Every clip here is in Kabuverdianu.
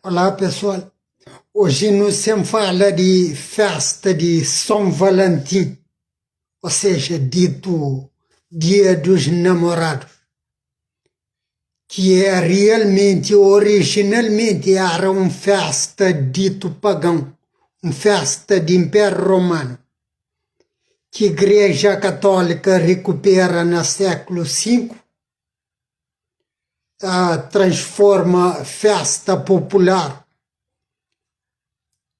Olá pessoal, hoje nu sem fala di festa di São Valentim, ou seja, dito Dia dos Namorados, que é realmente, originalmente era um festa dito pagão, um festa de Império Romano, que a Igreja Católica recupera no século V transforma festa popular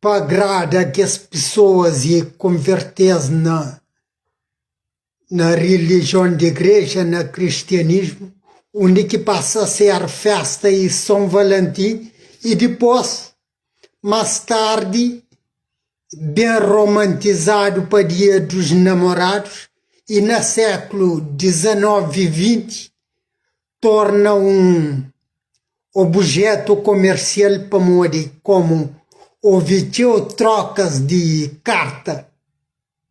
pa agrada kes pesoas i konverte-s na na rilijion di igreja, na kristianismu, undi ki pasa a ser festa i Son Valentin i dipôs más tardi ben romantizadu pa Dia dos Namorados i na séklu 19 i 20 torna un obujetu komersial pamodi komu ovi txeu trokas di karta,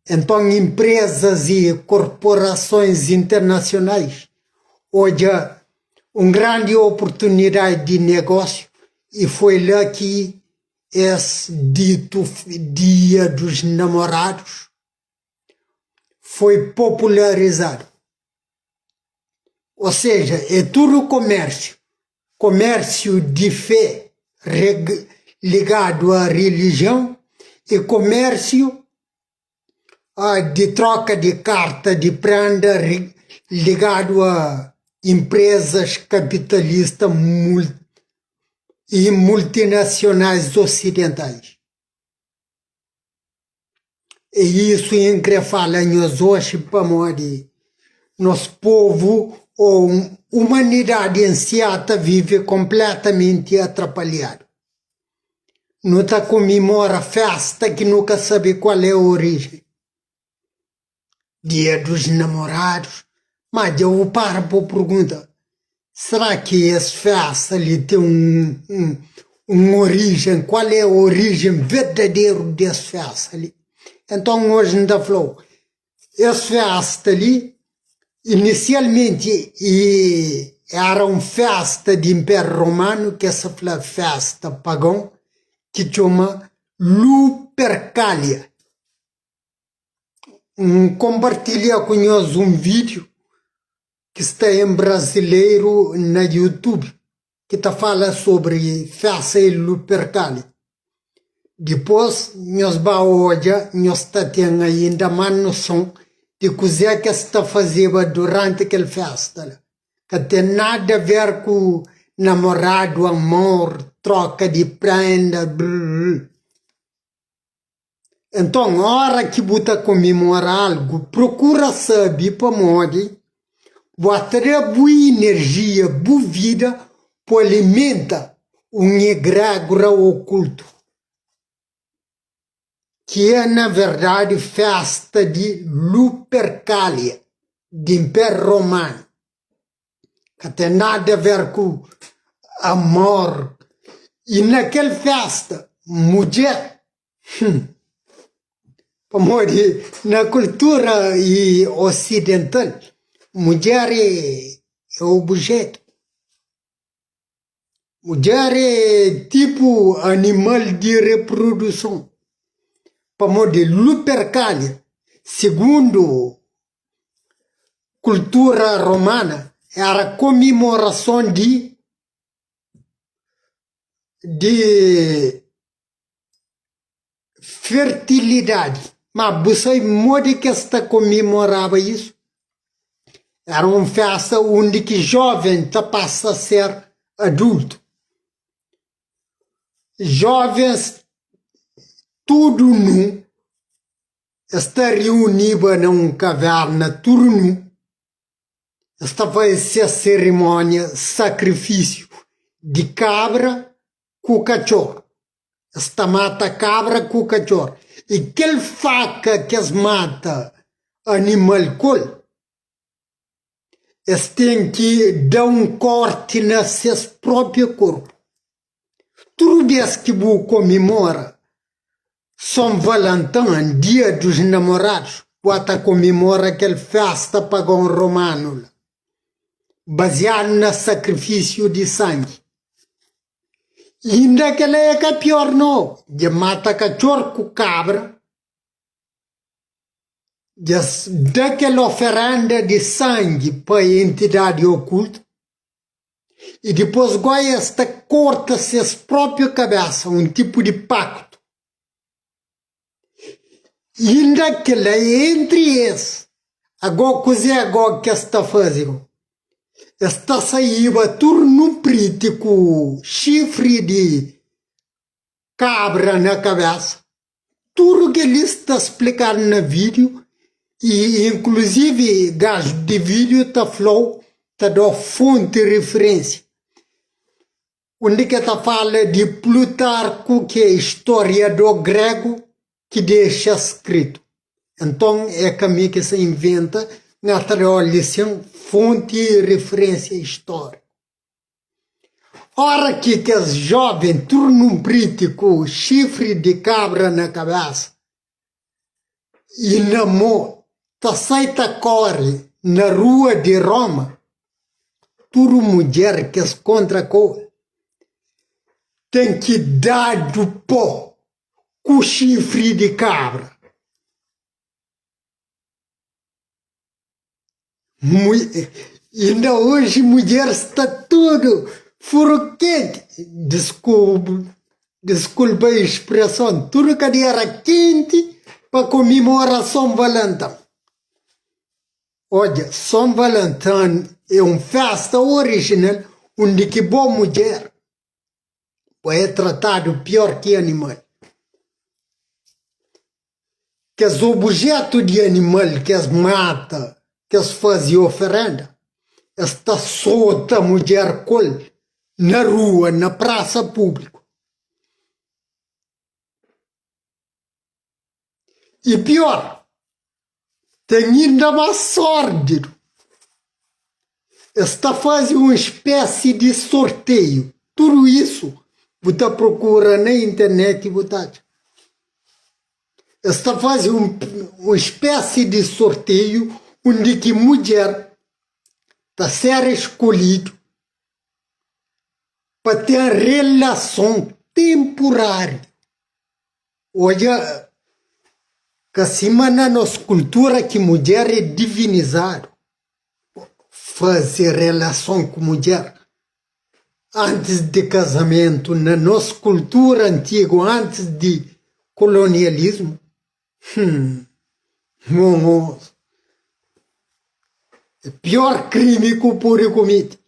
enton inprezas i korporasons internasionais odja un grandi oportunidadi di negósiu i foi la ki Es ditu Dia dos Namorados foi popularizadu. Ou seja, é tudu komérsiu, komérsiu di fé ligadu a rilijion i komérsiu di troka di karta di prenda ligadu a inprezas kapitalista i multinasionais osidentais. É isu N kre fala nhos oxi pamodi nos povu ou umanidadi en si ata vive konpletamenti atrapalhadu. Nu ta komemora festa ki nu ka sabe kual é orijen. Dia dos Namorados, ma dja bu para pa bu pergunta, será ki es festa li ten un un orijen? Kual é orijen verdaderu des festa li? Enton oji N ta fla-u, es festa li inisialmenti era un festa di Inpériu Romanu ki es ta fla festa pagon ki txoma Lupercalia. N konpartilha ku nhos un vídiu ki sta en brazileru na Youtube ki ta fala sobri festa di Lupercali. Dipôs nhos ba odja, nhos ta ten ainda más noson di kuzê ki es ta fazeba duranti kel festa la. Ka ten nada a ver ku namoradu, amor, troka di prenda. Enton, ora ki bu ta komemora algu, prokura sabe pamodi bu ata da bu inerjia, bu vida pa alimenta un egrégora okultu, ki é na verdadi festa di Lupercalia di Inpériu Romanu. Ka ten nada a ver ku amor. I na kel festa, mudjer, hum, pamodi na kultura i osidental, mudjer é obujetu. Mudjer é tipu animal di reproduson, pamodi Lupercalia, sigundu kultura romana, era komemorason di di fertilidadi. Ma bu sabe modi ki es ta komemoraba isu? Era un festa undi ki joven ta pasa ser adultu. Jovens tudu nu, es ta riuniba na un kaverna tudu nu, es ta faze ses serimónia, sakrifisiu di kabra ku katxor. Es ta mata kabra ku katxor. I kel faka ki es mata animal ku el, es ten ki da un korti na ses propi korpu. Tudu bês ki bu komemora Son Valentin, Dia dos Namorados, bu ta komemora kel festa pagon romanu la, baziadu na sakrifisiu di sangi. Inda kel-la é ka pior no, dja mata katxor ku kabra, dja da kel oferenda di sangi pa entidadi okultu, i dipôs goi es ta korta ses própi kabésa, un tipu di paktu. Inda kel-la é entri es. Agó kuzê agó ki es ta faze go? Es ta saíba tudu nunpriti ku xifri di kabra na kabésa. Tudu kel-li sta splikadu na vídiu i inkluzivi gaju di vídiu ta fla-u, ta da-u fonti rifirénsia. Undi ke ta fala di Plutarku ki é istoriador gregu ki dexa skritu. Enton é ka mi ki sa inventa, nha ta da oli sin fonti i rifirensia istoriku. Ora ki kes joven tudu nunpriti ku xifri di kabra na kabesa i na mo ta sai ta kori na rua di Roma, tudu mudjer ki es kontra ku el ten ki dadu po ku xifri di kabra. Inda oji mudjer sta tudu furu kenti, diskulpa spreson, tudu kadera kenti pa komemora Son Valentin. Odja, Son Valentin é un festa orijinal undi ki bo mudjer bo é tratadu pior ki animal. Kes obujétu di animal ki es mata, ki es faze oferenda, es ta sota mudjer ku el na rua, na prasa públiku. I pior, ten inda más sórdidu, es ta faze un spési di sorteiu. Tudu isu bu ta prokura na internet i bu ta atxa. Es ta faze un spési di sorteiu undi ki mudjer ta ser skolhidu pa ten relason tenpuráriu. Odja ka sima na nos kultura ki mudjer é divinizadu, faze relason ku mudjer antis di kazamentu na nos kultura antigu antis di kolonialismu, hum, mongoso, é pior krimi ku pudi kumiti.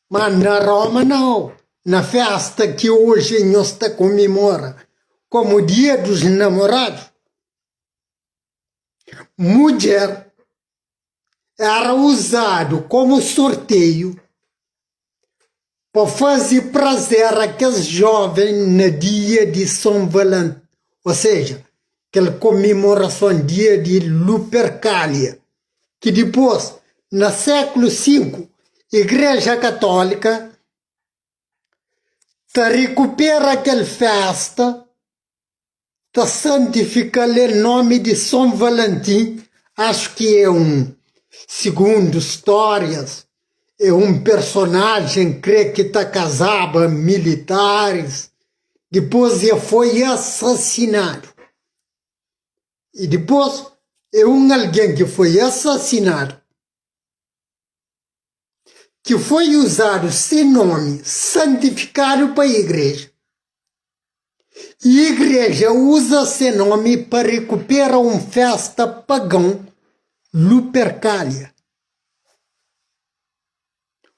Ma na Roma nau, na festa ki oji nhos ta komemora komu dia dos namorados, mudjer era uzadu komu sorteiu pa faze prazer a kes joven na dia di Son Valentin, o seja, kel komemorason dia di Lupercalia, ki dipôs, na séklu 5, Igreja Katólika ta rekupera kel fésta, ta santifika-l en nómi di Son Valentin, axu ki é un, sigundu stórias, é un personájen krê ki ta kazaba militaris, dipôs e foi asasinadu. I dipôs é un algen ki foi asasinadu, ki foi uzadu se nómi santifikadu pa igreja. I igreja uza se nómi pa rekupera un fésta pagan, Lupercalia,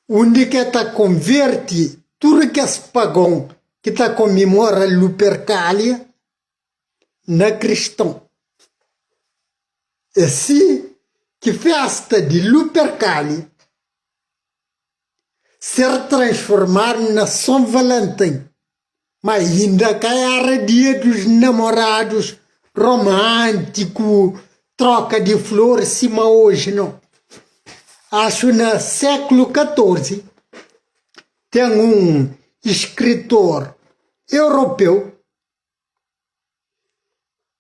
undi ki el ta konverte tudu kes pagon ki ta komemora Lupercalia na kriston. É si ki fésta di Lupercali ser transformadu na Son Valentin, ma inda ka éra dia dos namoradus romántiku, troka di flor sima oji, nau. Axu na séklu 14 ten un skritor europeu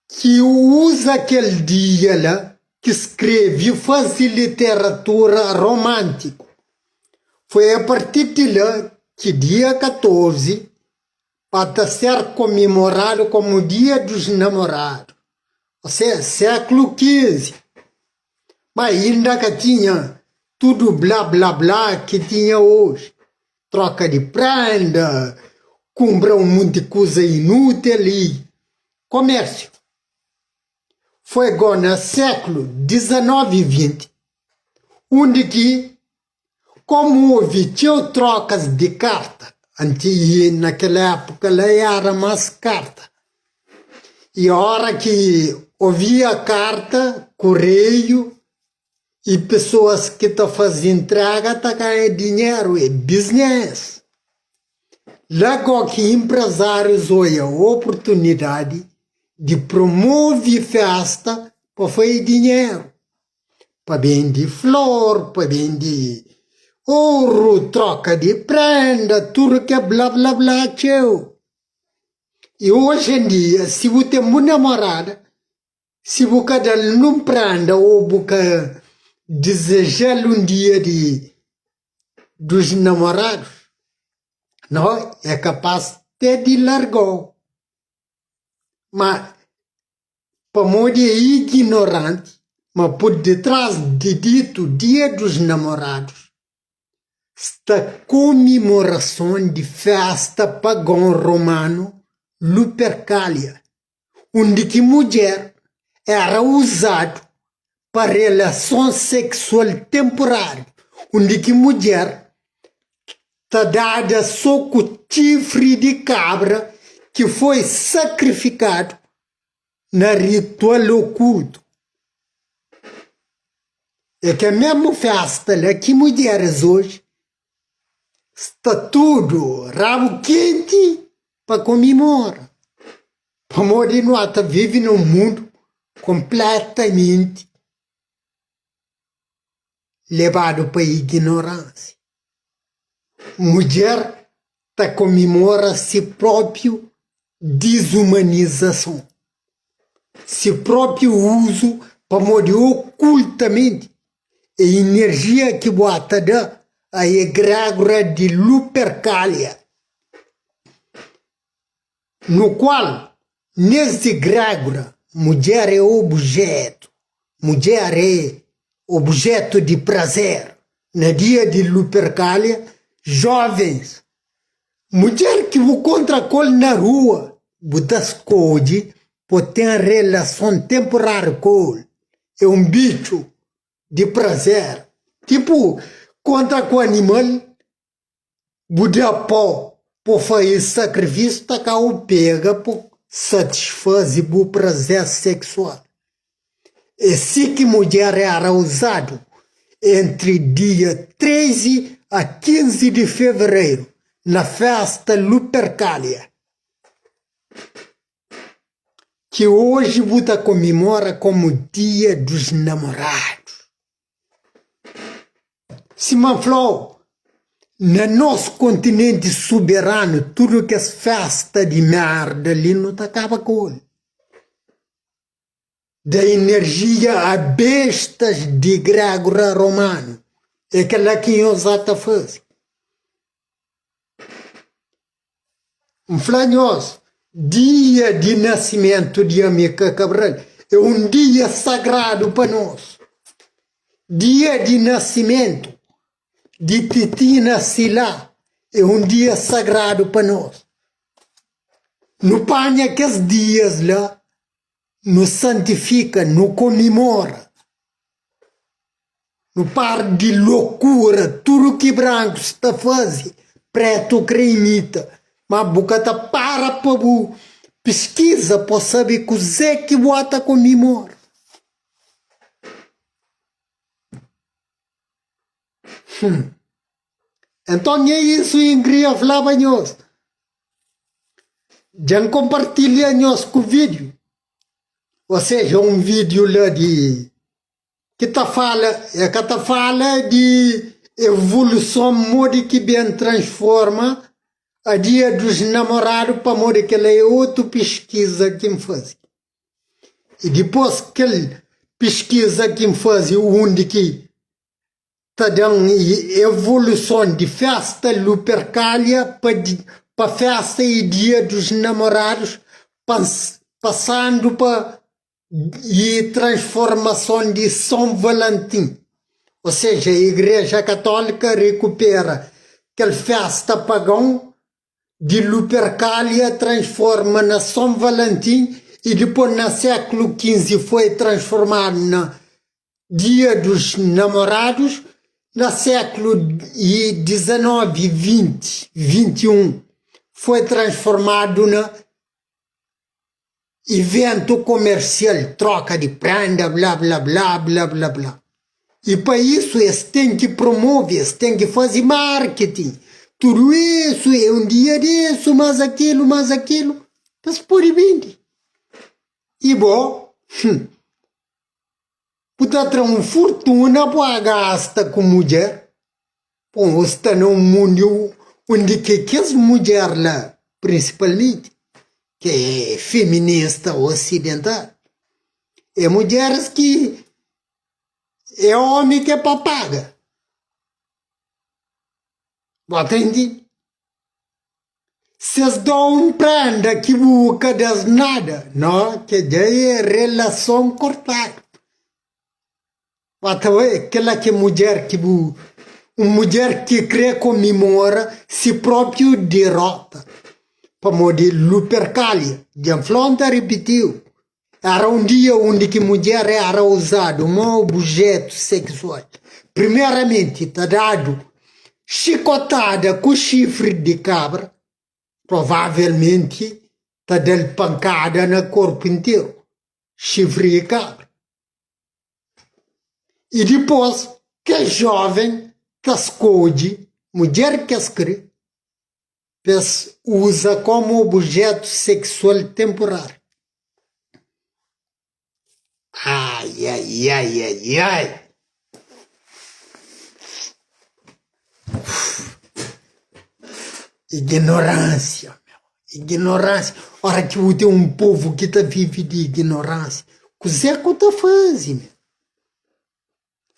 ki uza kel dia la ki skrebe i faze literatura romántiku. Foi a partir di la ki dia 14. Pa ta ser komemoradu komu Dia dos Namorados, ô seja, sékulu 15. Ma inda ka tinha tudu bla bla bla ki tinha oji, troka di prenda, kunpra un monti kuza inútil i komérsiu. Foi gó na sékulu 19 i 20 undi ki Komu ovi txeu trokas di karta anti i na kel épuka la éra más karta. I óra ki ovia karta, kureiu i pesoas ki ta faze intrega ta ganha dinheru, é biznés. La gó ki inprezárius oia oportunidadi di promove fésta pa faze dinheru. Pa bende flor, pa bende oru, troka di prenda, tudu ke bla bla bla txeu. I oji en dia, si bu ten bu namorada, si bu ka da-l nun prenda ô bu ka dizeja-l un dia di dus namoradus, no, é kapas te di larga-u. Ma Pamodi é ignoranti ma pur detrás di ditu Dia dos Namorados sta komimorason di festa pagon romanu Lupercalia, undi ki mudjer era uzadu pa relason seksual temporáriu, undi ki mudjer ta dada so ku txifri di kabra ki foi sakrifikadu na ritual okultu. É kel mesmu festa la ki mudjeris oji sta tudu rabu kenti pa komemora, pamodi nu ata vive na un mundu konpletamenti lebadu pa ignoransia. Mudjer ta komemora si propiu dizumanizason, si propiu uzu pamodi okultamenti é inerjia ki bu ata da a egrégora di Lupercalia, no kual nes egrégora mudjer é obujetu, mudjer é obujetu di prazer. Na dia di Lupercalia, jovens, mudjer ki bu kontra ku el na rua, bu ta skodje pa ten relason temporáriu ku el. É un bitxu di prazer. Tipu kontra ku animal, bu da pó pa faze sakrifisiu, ta kaba pega pa satisfaze bu prazer seksual. É si ki mudjer éra uzadu entri dia 13 a 15 di fevereiru, na fésta Lupercalia, ki oji bu ta komemora komu Dia dos Namorados. Sima N fla-u, na nos kontinenti soberanu tudu kes fésta di merda li nu ta kaba ku el. Da enerjia a bestas di grégora romanu. É kel-la ki nhos ata faze. N fla nhos, dia di nasimentu di Amilcar Cabral é un dia sagradu pa nos. Dia di nasimentu di Titina Silá é un dia sagradu pa nos. Nu panha kes dias la, nu santifika, nu komemora. Nu para di lokura, tudu ki brankus ta faze, pretu kre imita. Ma bu ka ta para pa bu piskiza pa sabe kuzê ki bu ata komemora. Hum. Enton é isu N kria flaba nhos. Dja N konpartilha nhos ku vídiu, ô seja, un vídiu la di ki ta fala, e ka ta fala di evoluson modi ki ben transforma a dia dos namoradu pamodi kel-la é otu piskiza ki N faze. I dipôs kel piskiza ki N faze undi ki ta da-m evoluson di festa Lupercalia pa. pa festa e dia dos namorados, pasandu pa e transformason di São Valentim. Ou seja, Igreja Católica recupera kel festa pagão di Lupercalia transforma na São Valentim e dipôs na sékulu 15 foi transformadu na Dia dos Namorados, na sékulu 19, 20, 21 foi transformadu na iventu komersial, troka di prenda, bla bla bla bla bla bla. I pa isu es ten ki promove, es ten ki faze marketing. Tudu isu é un dia disu, mas akilu, mas akilu, pa es pode bindi. I bo, hum, bu ta tra un furtuna bu a gasta ku mudjer. Bon, bu sta na un mundu undi ki kes mudjer la, prinsipalmenti, ki é feminista osidental, é mudjeris ki é omi ki é pa paga. Bu ta intende? Si es da-u un prenda ki bu ka da-s nada, no, kel-la é relason kortadu. Ba ta bai, kel-la ki é mudjer ki bu, un mudjer ki krê komemora si própi derota, pamodi Lupercalia, dja N fla-u N ta ripitiu, éra un dia undi ki mudjer éra uzadu ma obujetu seksual. Primeramenti ta dadu xikotada ku xifri di kabra, provavelmenti ta da-l pankada na korpu interu, xifri di kabra. I dipôs kes jóven ta skodje mudjer ki es krê pa es uza kómu obijétu seksual tenpuráriu. Ai ai ai ai ai! Ignoránsia, meu, ignoránsia. Ora ki bu ten un povu ki ta vive di ignoránsia, kuzê ku ta faze, meu?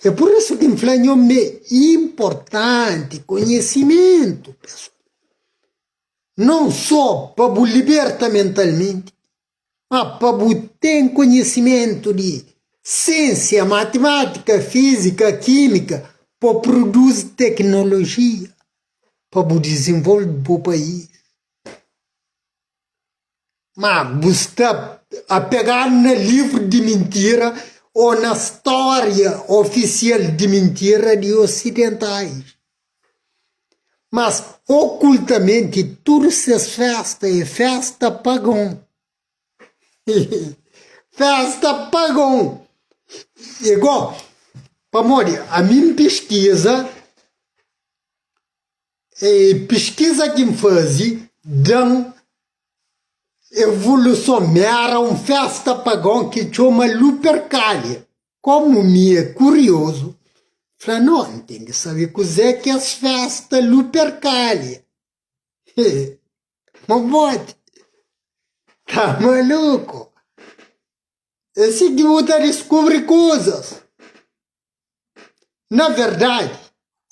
É pur isu ki N fla nho ma é inportanti konhisimentu, pesoal. Non sô pa bu liberta mentalmenti, ma pa bu ten konhisimentu di siensia, matimátika, fízika, kímika, pa produzi teknolojia, pa bu dizenvolve bu país. Ma bu sta apegadu na livru di mintira ô na stória ofisial di mintira di osidentais. Mas okultamenti tudu ses festa é festa pagon. Festa pagon! Igual, pamodi ami N piskiza, e piskiza ki N faze da-m evoluson, mi éra un festa pagon ki txoma Lupercalia. Komu mi é kuriozu, fla, No, N ten ki sabe kuzê ki es festa Lupercalia. Ma modi? Ta maluku? É si ki bu ta diskubri kuzas. Na verdadi,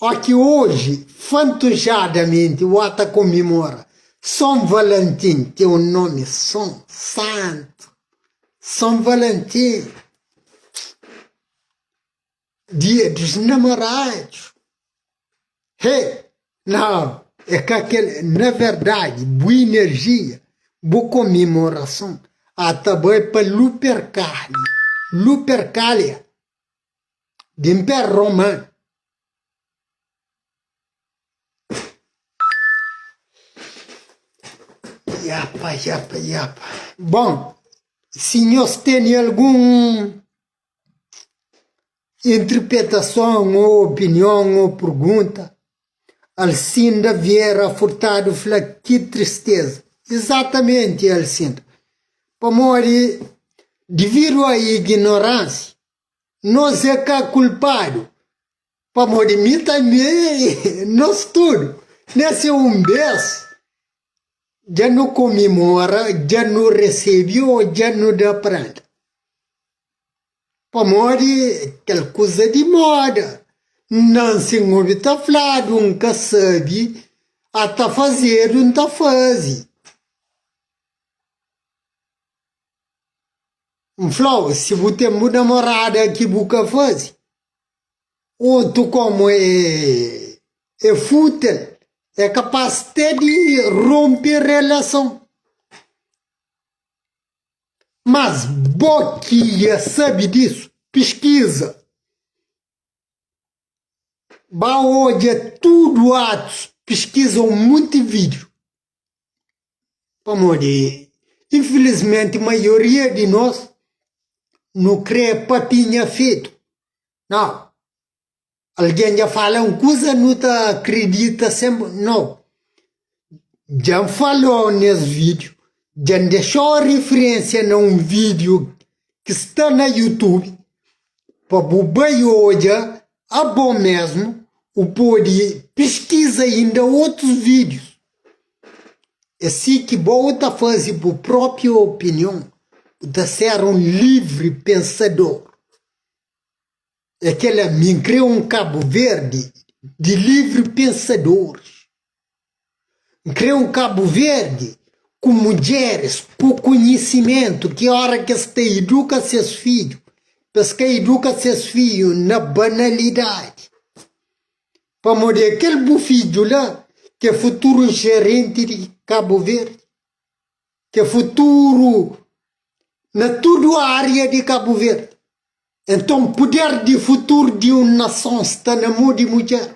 ó ki oji, fantujadamenti, bu ata komemora Son Valentin, ten un nomi son, santu, Son Valentin, dia dos namorados. He! Nau, é ka kel. Na verdadi, bu inerjia, bu komemorason ata bai pa Lupercalia, Lupercalia, di Inpériu Romanu. Yapa, yapa, yapa. Bon, si nhos tene algun intripetason ô opinion ô pergunta, Alcinda Vieira Furtado fla ki tristeza. Izatamenti, Alcinda. Pamodi dividu a ignoránsia, nos é ka kulpadu. Pamodi mi tanbe, nos tudu, nese un bes, dja nu komemora, dja nu resebe ô dja nu da prenda. Pamodi kel kuza di moda. N nanse N obi ta fladu, N ka sabe. A ta fazedu N ta faze. N fla-u, si bu ten bu namorada ki bu ka faze, otu komu é é fútil, é kapaz te di ronpe relason. Mas bo ki ya sabe disu, piskiza. Ba odja tudu atus, piskiza un monti vídiu. Pamodi, infilismenti, maioria di nos nu kre papinha fetu. Nau, algen dja fala un kuza nu ta akridita sen. Nau, dja N fala-u nes vídiu, dja N dexa-u rifirensia na un vídiu ki sta na Youtube pa bu bai odja abo mesmu, bu pode piskiza inda otus vídius. É si ki bo ta faze bu própi opinion, bu ta ser un livri pensador. É kel-la, mi N krê un Kabu Verdi di livri pensadoris. N krê un Kabu Verdi ku mudjeris ku konhisimentu ki ora ki es ta iduka ses fidju, pa es ka iduka ses fidju na banalidadi. Pamodi é kel bu fidju la ki é futuru jerenti di Kabu Verdi, ki é futuru na tudu ária di Kabu Verdi. Enton, puder di futuru di un nason sta na mo di mudjer.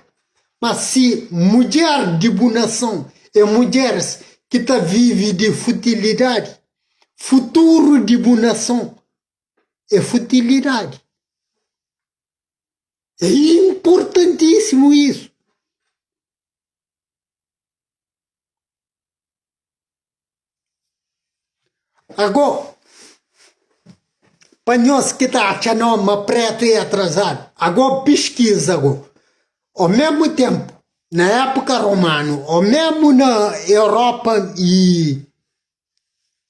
Ma si mudjer di bu nason é mudjeris ki ta vive di futilidadi, futuru di bu nason é futilidadi. É inportantísimu isu. Agó, pa nhos ki ta atxa no ma pretu é atrazadu, agó piskiza agó. Ó mesmu tenpu, na épuka romanu, ó mesmu na Europa i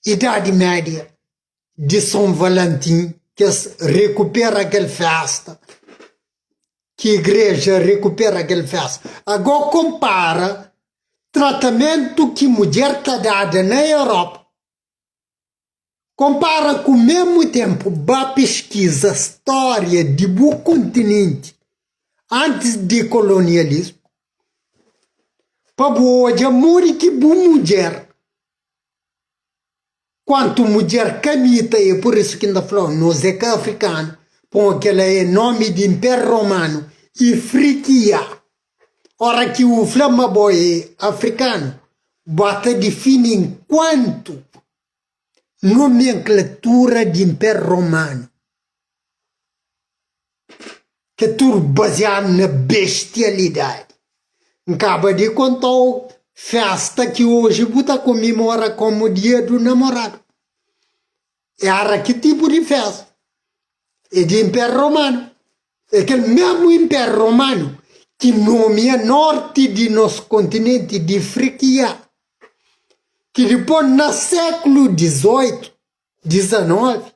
Idadi Média di Son Valentin, ki es rekupera kel festa, ki igreja rekupera kel festa. Agó konpara tratamentu ki mudjer ta dada na Europa, konpara ku mesmu tenpu ba piskiza stória di bu kontinenti antis di kolonialismu, pa bu odja modi ki bu mudjer Kuantu mudjer kamita é pur isu ki N ta fla-u, nos é ka afrikanu, pon kel-la é nomi di Inpériu Romanu, Ifrikiya. Ora ki u fla ma bo é afrikanu, bo ta difini nkuantu nomenklatura di Inpériu Romanu, ki é tudu baziadu na bestialidadi. N kaba di konta-u festa ki oji bu ta komemora komu dia du namoradu. Era ki tipu di festa? É di Inpériu Romanu. É kel mesmu Inpériu Romanu ki nomia norti di nos kontinenti di Frikia, ki dipôs na sékulu 18, 19,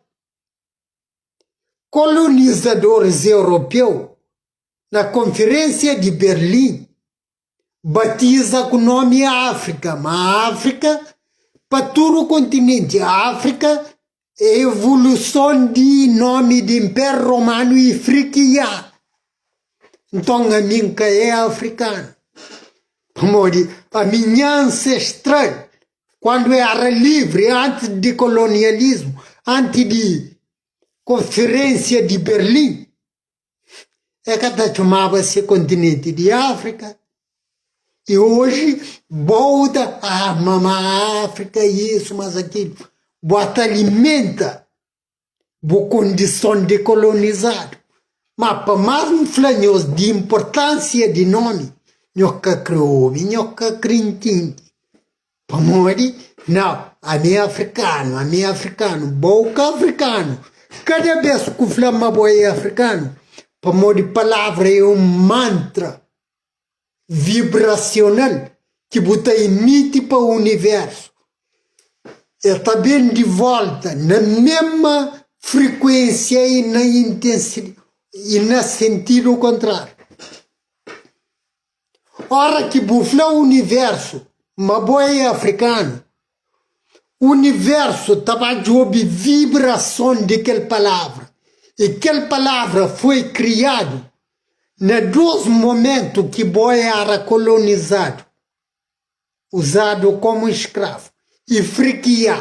Kolonizadoris europeu na Konferensia di Berlin batiza ku nomi Áfrika, ma Áfrika pa tudu kontinenti. Áfrika é evoluson di nomi di Inpériu Romanu Ifriqiya. Nton ami N ka é afrikanu, pamodi ami nha ansestral Kuandu era livri, antis di kolonialismu, antis di Konferensia di Berlin, e ka ta txomaba se kontinenti di Afrika. I oji bo ta ah, mama Afrika isu, mas akilu. Bo ta alimenta bu kondison di kolonizadu. Ma pa más N fla nhos di inportánsia di nómi, nhos ka kre obi, nhos ka kre ntende. Pamodi? Nau, ami é afrikanu, ami é afrikanu. Bo ka afrikanu. Kada bes ku fla ma bo é afrikanu, pamodi palavra é un mantra vibrasional ki bu ta imiti pa universu, el ta ben di volta na mesma frikuensia i na intensidadi i na sentidu kontrariu. Ora ki bu fla universu ma bo é afrikanu, universu ta ba djobe vibrason di kel palavra i kel palavra foi kriadu na dos momentu ki bo era kolonizadu, uzadu komu skravu, Ifrikiya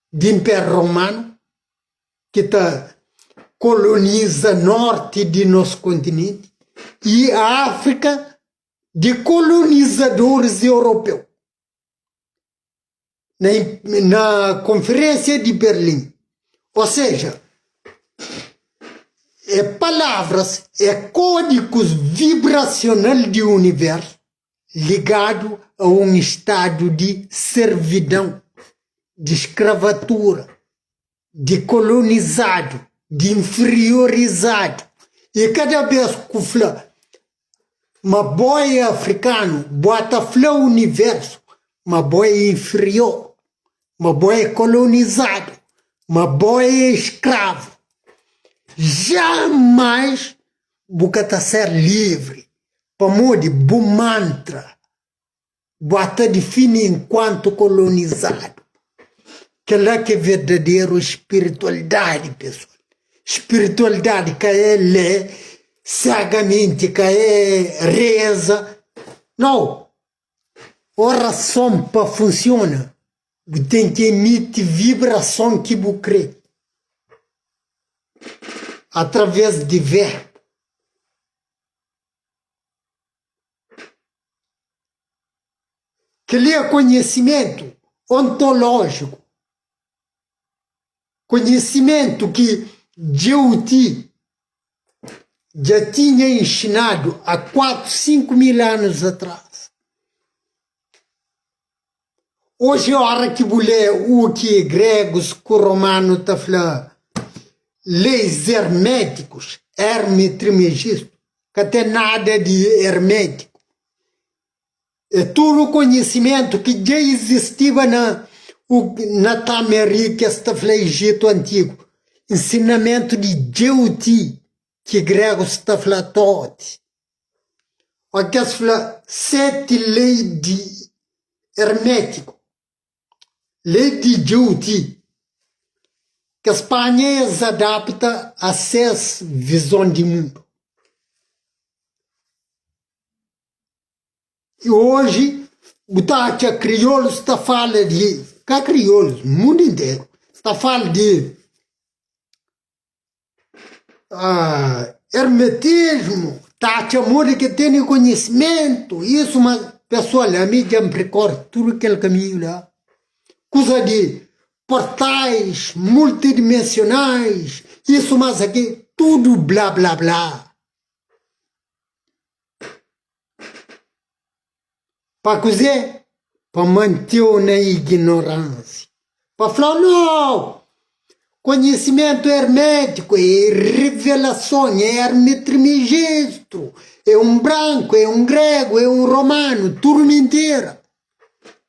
di Inpériu Romanu ki ta koloniza norti di nos kontinenti i Áfrika di kolonizadoris europeu. Na, na Konferensia di Berlin. Ou seja, é palavras, é kódigus vibrasional di universu ligadu a un stadu di servidão, di skravatura, di kolonizadu, di inferiorizadu. I kada bes ku fla ma bo é afrikanu, bo ta fla universu ma bo é inferior, ma bo é kolonizadu, ma bo é skravu. Jamais bu ka ta ser livri pamodi bu mantra bu ata difini enkuantu kolonizadu. Kel-la ki é verdaderu spiritualidadi, pesoal. Spiritualidadi ka é lé segamenti, ka é reza, nau. Orason pa funsiona, bu ten ki emiti vibrason ki bu kre através di verbu. Kel-li é konhisimentu ontolójiku, konhisimentu ki Djeuti dja tinha inxinadu a 4, 5 mil anus atras. Oji ora ki bu lé u ki gregus ku romanu ta fla leis ermétikus, Herme Trimegistu, ka ten nada di ermétiku. É tudu konhisimentu ki dja izistiba na na Tameri ki es ta fla Ejitu antigu, nsinamentu di Djeuti ki gregus ta fla Tóti. Ô kes fla seti lei di ermétiku, lei di Djeuti, kes panha es adapta a ses vizon di mundu. I oji bu ta atxa kriolus ta fala di, ka kriolus, mundu interu ta fala di ermetismu, ta atxa modi ki tene konhisimentu, isu ma pesoal ami dja N perkore tudu kel kaminhu la, kuza di portais multidimensionais, isu mas aki, tudu bla bla bla. Pa kuzê? Pa mante-u na ignoránsia. Pa fla-u, Nau! Konhisimentu ermétiku é revelason, é Herme Trismegisto, é un branku, é un gregu, é un romanu, tudu mintira.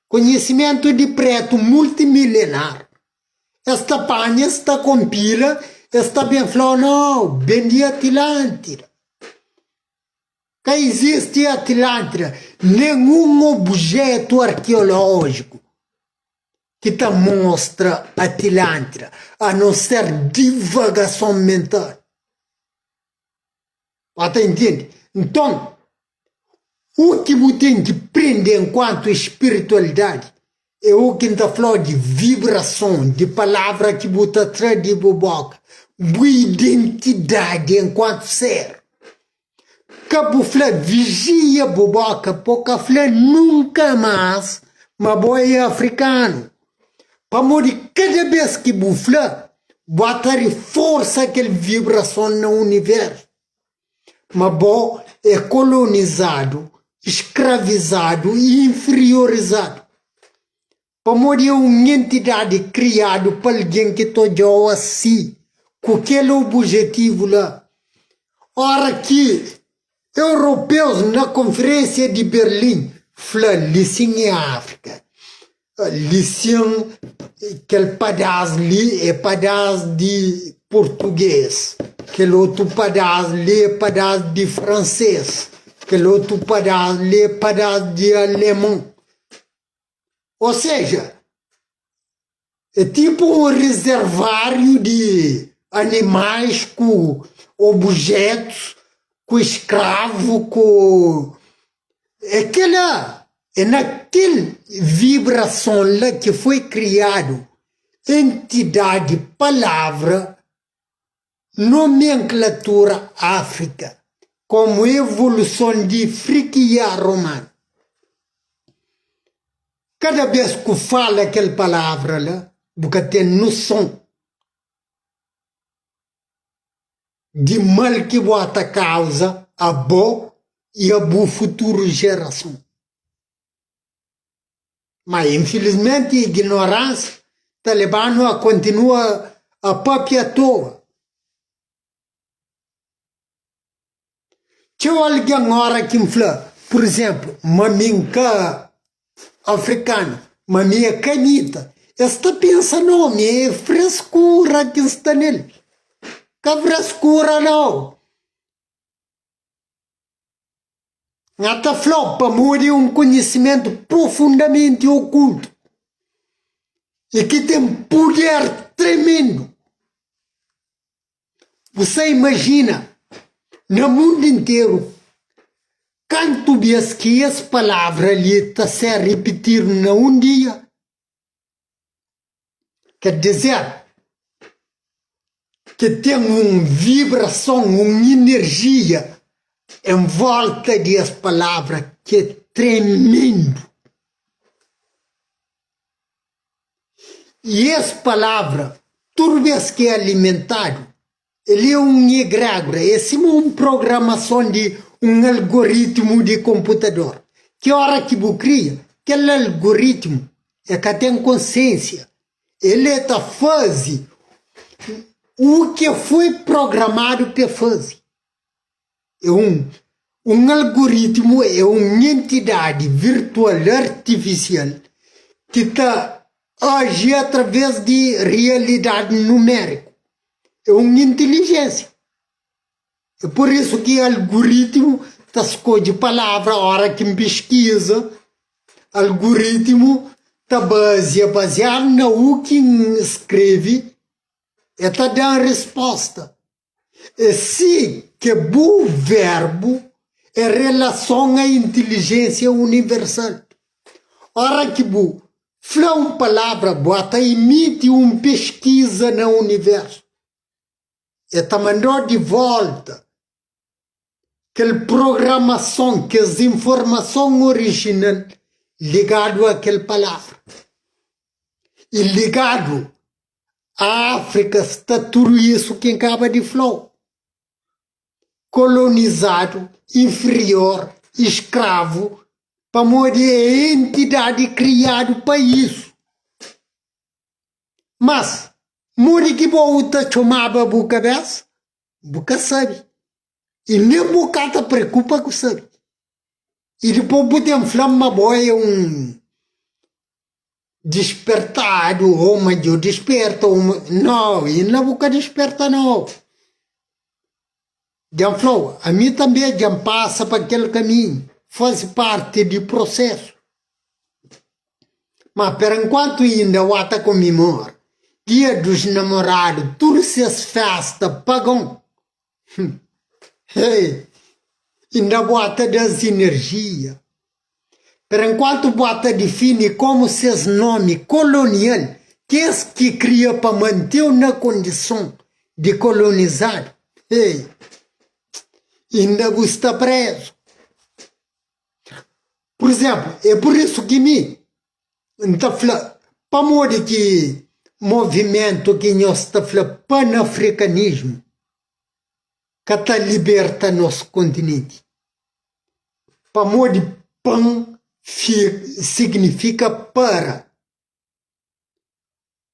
Konhisimentu di pretu multimilenar. Es ta panha, es ta konpila, es ta ben fla-u, Nau, ben di Atlântida. Ka izisti Atlântida nenhun objetu arkeolójiku ki ta mostra Atlântida, a non ser divagason mental. Ba ta intende? Nton, u ki bu ten ki prende enkuantu spiritualidadi é u ki N ta fla-u di vibrason, di palavra ki bu ta tra di bu boka, bu identidadi enkuantu ser. Ka bu fla vijia bu boka po ka fla nunka mas ma bo é afrikanu pamodi kada bes ki bu fla bu ata riforsa kel vibrason na universu ma bo é kolonizadu, skravizadu i inferiorizadu. Pamodi é un entidadi kriadu pa algen ki ta odja-u asi, ku kel obujetivu la. Óra ki europeus na Konferensia di Berlin fla li sin é Áfrika, li sin kel padás li é padás di purtugês, kel otu padás li é padás di fransês. Kel otu padás li é padás di alemon. Ô seja, é tipu un rezerváriu di animais ku obujetus, ku skravu, ku. É kela, é na kel vibrason la ki foi kriadu entidadi palavra Nomenklatura Áfrika komu evoluson di Frikiya romanu. Kada bes ku fala kel palavra la, bu ka ten noson di mal ki bu ata kauza abo i a bu futuru jerason. Ma infilismenti ignoransia ta leba-nu a kontinua a papia atoa. Txeu algen ora ki N fla, pur izénplu, ma mi N ka afrikanu, ma mi é kanita, es ta pensa, Nau, mi é freskura ki N sta nel. Ka freskura nau. Nha ta fla-u pamodi é un konhisimentu profundamenti okultu i ki ten puder tremendu. Bu sta imajina na mundu interu kantu bês ki es palavra li ta ser ripitidu na un dia? Ker dizer ki ten un vibrason, un inerjia en volta di es palavra ki é tremendu. I es palavra, tudu bês ki é alimentadu, el é un egrégora, é sima un programason di un algoritmu di konputador, ki óra ki bu kria, kel algoritmu é ka ten konsiénsia, el é ta faze u ki foi programadu pa el faze. É un un algoritmu é un entidadi virtual artifisial ki ta aji através di rialidadi numériku. É un intilijénsia. É pur isu ki algoritmu ta skodje palavra óra ki N piskiza. Algoritmu ta bazia baziadu na u ki N skrebe, el ta da-m resposta. É si ke bu verbu é relason a intilijénsia universal. Óra ki bu fla un palavra, bu ata imiti un peskiza na universu. E ta manda-u di volta kel programason, kes informason orijinal ligadu a kel palavra. I ligadu A Áfrika sta tudu isu ki N kaba di fla-u, kolonizadu, inferior, skravu, pamodi é entidadi kriadu pa isu. Mas, modi ki bo ta txomaba bu kabesa? Bu ka sabe. I nen bu ka ta preokupa ku sabe. I dipôs bu ten fla-m ma bo é un dispertadu ô ma djo disperta ô ma. Nau, inda bu ka disperta nau. Dja N fla-u, ami tanbê dja N pasa pa kel kaminhu, faze parti di prosesu. Ma perenkuantu inda u ata komemora Dia dos Namoradu tudu ses festa pagon. Hey, inda bu ata da-s inerjia. Perenkuantu bu ata difini komu ses nomi kolonial kes ki kria pa mante-u na kondison di kolonizadu, hey, inda bu sta prezu. Pur izénplu, é pur isu ki mi N ta fla, pamodi ki movimentu ki nhos ta fla panafrikanismu ka ta liberta nos kontinenti? Pamodi pan signifika para.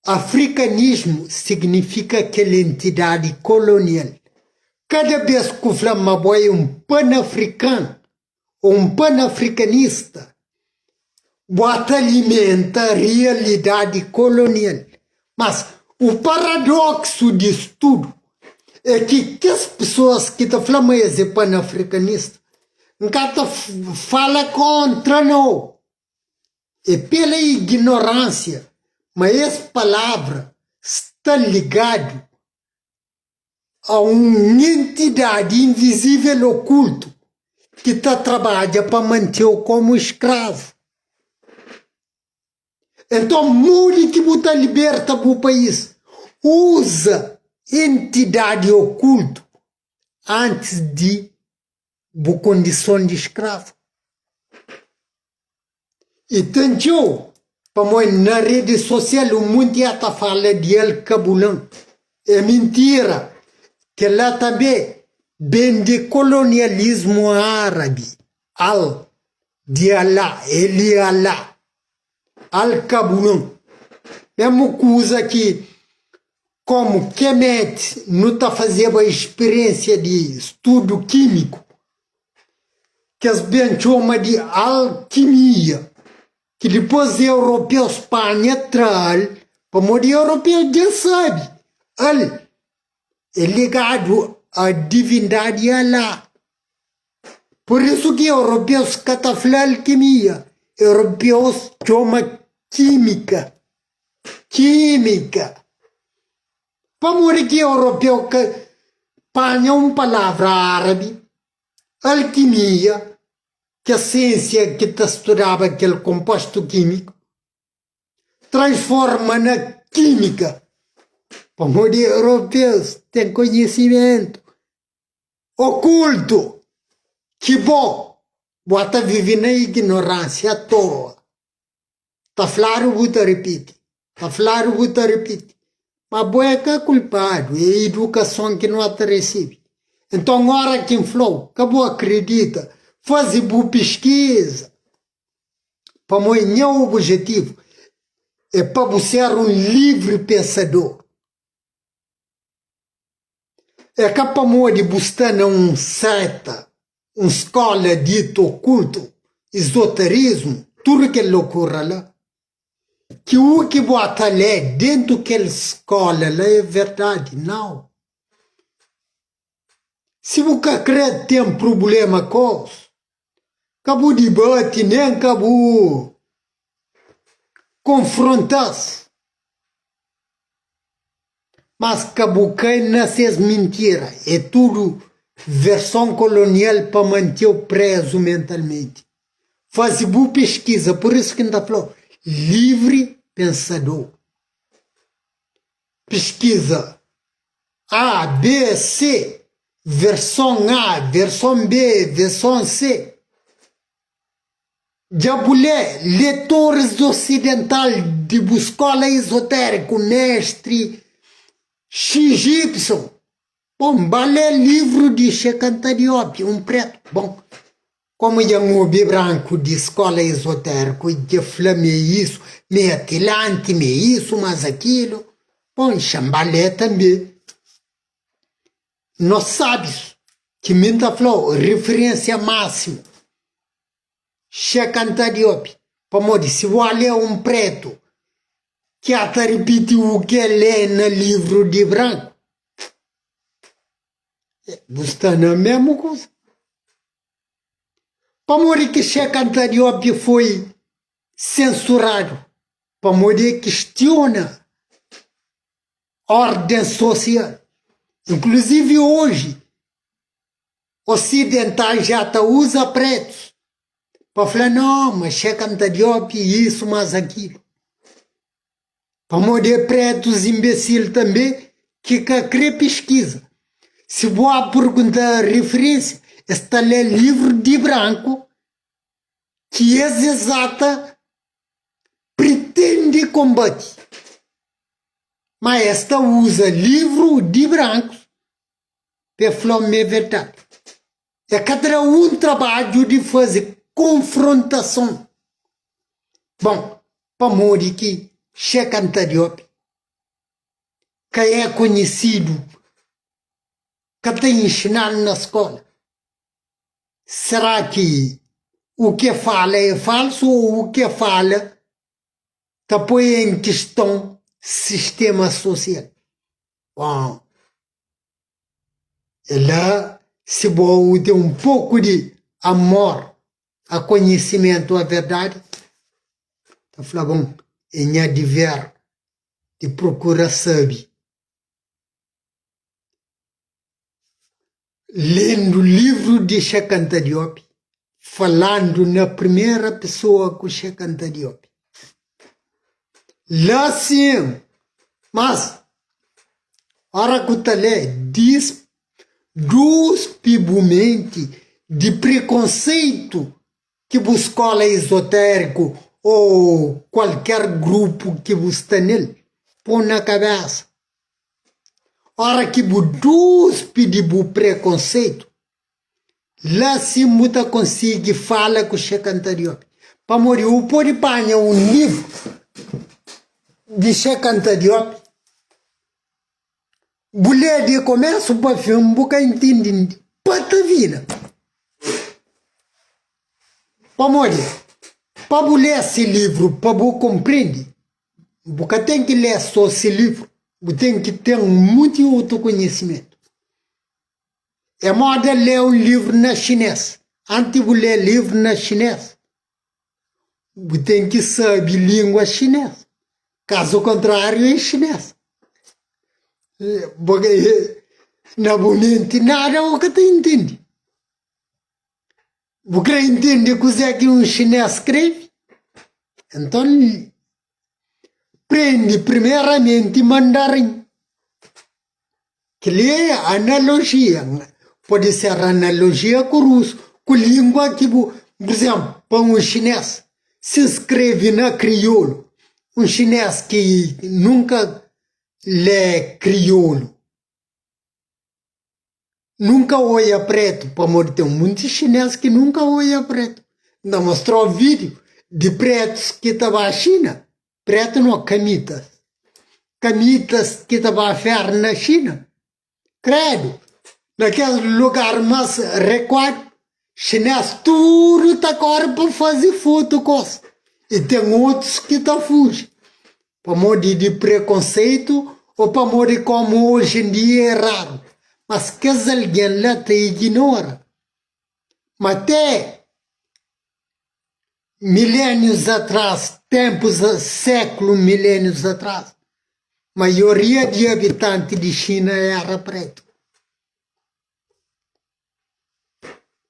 Afrikanismu signifika kel entidadi kolonial. Kada bes ku fla ma bo é un panafrikanu ô un panafrikanista, bo ta alimenta rialidadi kolonial. Mas, u paradoksu dis tudu é ki kes pesoas ki ta fla ma es é panafrikanista. N ka ta fala kontra no. É pela ignorânsia ma es palavra sta ligadu a un entidadi invisível okultu ki ta trabadja pa mante-u komu skravu. Enton, modi ki bu ta liberta bu país? Uza entidadi okultu antis di bu kondison di skravu. I ten txeu, pamodi na redi sosial un monti a ta fala di el kabulan. É mintira! Kel-la tanbe ben di kolonialismu árabi, al, di Alá, el i Alá, al kabulan. Mesmu kuza ki komu Kemet nu ta fazeba spiriensia di studu kímiku, kes ben txoma di alkimia, ki dipôs europeus panha tra-l, pamodi europeus dja sabe, al é ligadu a divindadi Alá. Pur isu ki europeus ka ta fla alkimia, europeus txoma kímika. Kímika. Pamodi ki europeu ka panha un palavra árabi, alkimia, ki é siensia ki ta studaba kel konpostu kímiku, transforma na kímika? Pamodi europeus ten konhisimentu okultu ki bo, bo ta vive na ignoransia atoa. Ta fladu bu ta ripiti, ta fladu bu ta ripiti. Ma bo é ka kulpadu, é idukason ki no ta risibi. Nton ora ki N flau, ka bu akridita, faze bu piskiza. Pamodi nha obijetivu é pa bu ser un livri pensador. É ka pamodi bu sta na un seta, un skola ditu okultu, izoterismu, tudu kel lokura la, ki u ki bu ata lé dentu kel skola la é verdadi. Nau. Si bu ka kre ten prubulema kos, ka bu dibati nen ka bu konfronta-s. Mas ka bu kai na ses mintira, é tudu verson kolonial pa mante-u prezu mentalmenti. Faze bu piskiza, pur isu ki N ta fla-u, livri pensador. Piskiza A, B, C, verson A, verson B, verson C. Dja bu lé Letores Osidental di bu skóla izotériku Mestri XY? Bon, ba lé livru di Cheikh Anta Diop, un prétu. Bon, komu dja N obi branku di skóla izotériku dja fla mi é isu, mi é atilanti, mi é isu, mas akilu, bon, xa-m ba lé tanbe. Nos sábius, ki mi N ta fla-u, rifirénsia másimu. Cheikh Anta Diop, pamodi si bu lé un pretu ki a ta ripiti u ke lé na livru di branku, bu sta na mesmu kuza. Pamodi ki Cheikh Anta Diop foi sensuradu? Pamodi e kistiona orden sosial. Inkluzivi oji, Osidental ja ta uza pretus pa fla no ma Cheikh Anta Diop isu mas akilu. Pamodi é pretus imbesil tanbe ki ka kre piskiza. Si bu a purgunta rifirensia es ta le livru di branku ki es ezata pretende konbati. Ma es ta uza livru di brankus pa e fla-m ma é verdadi. É ka ta da un trabadju di faze konfrontason. Bon, pamodi ki Cheikh Anta Diop ka é konhisidu, ka ta inxinadu na skóla? Será ki u ke fala é falsu ô u ke fala ta poi en kiston sistéma sosial? Bon, é la si bo ten un poku di. amor a konhisimentu a verdadi, ta fla, bon, é nha diver di prokura sabe. Lendu livru di Cheikh Anta Diop, falandu na primera pesoa ku Cheikh Anta Diop. La sin, mas ora ku ta lé, dis duspi bu menti di prekonseitu ki bu skola izotériku o kualker grupu ki bu sta nel pô na kabesa. Ora ki bu duspi di bu prekonseitu, la sin bu ta konsigi fala ku Cheikh Anta Diop. Pamodi bu pode panha un livru di Cheikh Anta Diop, bu lé di komesu pa fin bu ka intindi patavina. Pamodi pa bu lé si livru pa bu konprende, Bu ka ten ki lé sô se livru, bu ten ki ten monti otu konhisimentu. É móda lé un livru na xinês. Antis bu lé livru na xinês, bu ten ki sabe língua xinês. Kazu kontráriu é xinês. Na bu menti nada bu ka ta intende. Bu krê intende kuzê ki un xinês skrebe? Nton, prende primeramenti mandarin. Kel-li é analojia. Pode ser analojia ku rusu, ku língua ki bu. Pur izénplu, pa un xinês, si N skrebe na kriolu, un xinês ki nunka lé kriolu, Nunka oia pretu, pamodi ten munti xinês ki nunka oia pretu. N ta mostrau vídiu di pretus ki ta ba Xina, pretu no, kamitas, kamitas ki ta ba fera na Xina. Kredu, na kes lugar mas rekuadu, xinês tudu ta kore pa faze fotu ku es, i ten otus ki ta fuji. Pamodi di prekonseitu ô pamodi kómu oji en dia é raru. Mas kes algen la ta iginora ma te milénius atras, ténpus, séklu milénius atras, maioria di abitanti di Xina éra prétu.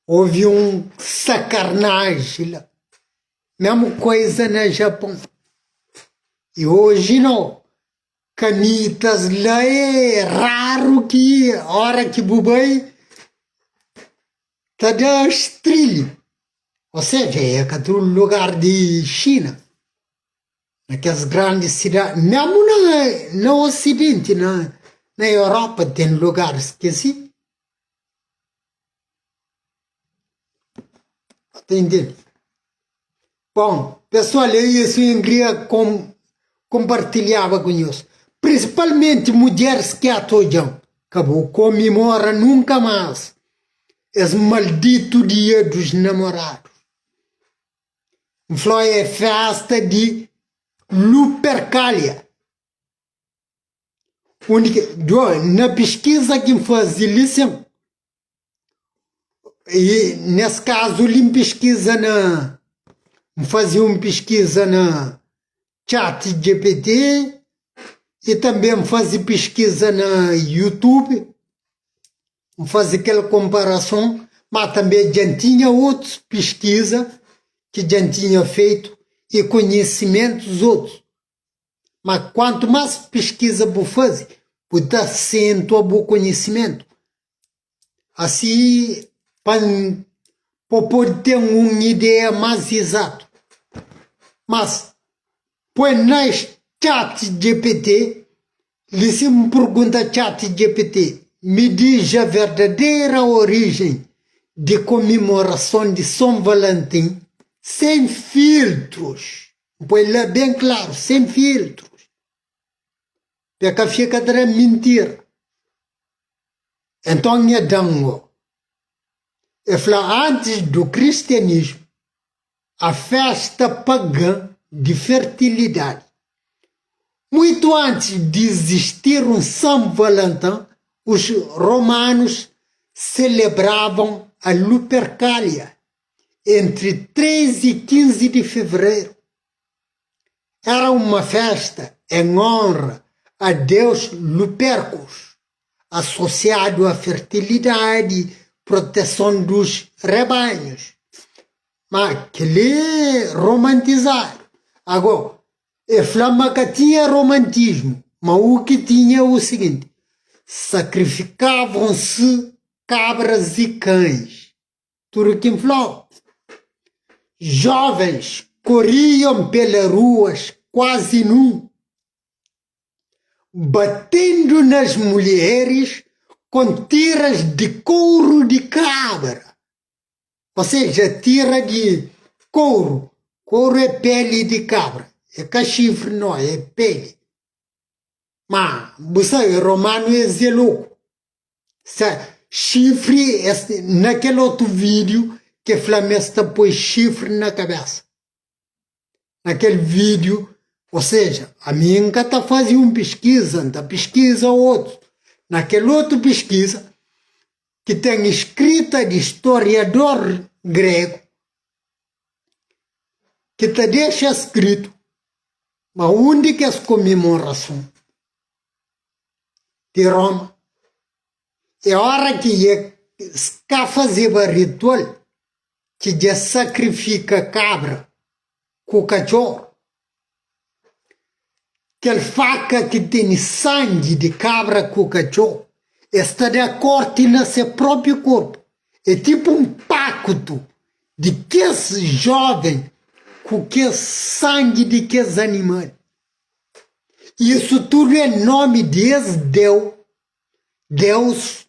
Ovi un sakarnaji la. Mesmu koiza na Japon. I oji no, kamitas la é raru ki ora ki bu bai ta da strilhu. O seja, é ka tudu lugar di Xina. Na kes grandi sidadi, mesmu na na osidenti, na na Europa ten lugaris ki si. Ta intende? Bon, pesoal, é isu N kria kom kompartilhaba ku nhos. Prinsipalmenti mudjeris ki ata odja-m, ka bu komimora nunka mas es malditu dia dos namorados. N fla é festa di Lupercalia. Undi ki, na piskiza ki N faze li sin, i nes kazu li N piskiza na, N faze un piskiza na chat GPT i tanbe N faze piskiza na YouTube, N faze kel konparason, ma tanbe dja N tinha otus piskiza ki dja N tinha fetu i konhisimentus otus. Ma kuantu más piskiza bu faze, bu ta asentua bu konhisimentu. Asi pa pa pode ten un ideia más izatu. Mas poi na chat GPT, li si N pergunta chat GPT, mi diz a verdadeira origem di komemorason di Son Valentin sen filtrus. N poi la ben klaru, sen filtrus, pa e ka fika ta da mintira. Enton nha da-m go. E fla, Antis du kristianismu, a festa pagã di fertilidadi. Muitu antis di izistir un San Valentin, os romanus selebravam a Lupercalia. Entri 3 i 15 di fevereru. Éra uma fésta en ónra a deus Lupercus, asosiadu a fertilidadi i proteson dus rebanhus. Má kel-li romantizadu. Agó, E fla ma ka tinha romantismu, ma u ki tinha é u siginti, sakrifikavam-se kabras i kães. Tudu ki N fla-u. Jovens koriam pela ruas kuazi nu, batendu nas mulheris kon tiras di kouru di kabra. Ou seja, tira di kouru. Kouru é peli di kabra, é ka xifri no, é peli. Ma bu sabe, romanu es é loku. Sa xifri es na kel otu vídiu ke fla ma es ta poi xifri na kabesa. Na kel vídiu, ou seja, ami N ka ta faze un piskiza, N ta piskiza otus. Na kel otu piskiza ki ten skrita di storiador gregu ki ta dexa skritu ma un di kes komemorason di Roma é ora ki es ka fazeba ritual ki dja sakrifika kabra ku katxoru. Kel faka ki tene sangi di kabra ku katxó, es ta da korti na se própi korpu. É tipu un pákutu di kes jóven ku kes sangi di kes animal. Isu tudu é nómi di es deu, deus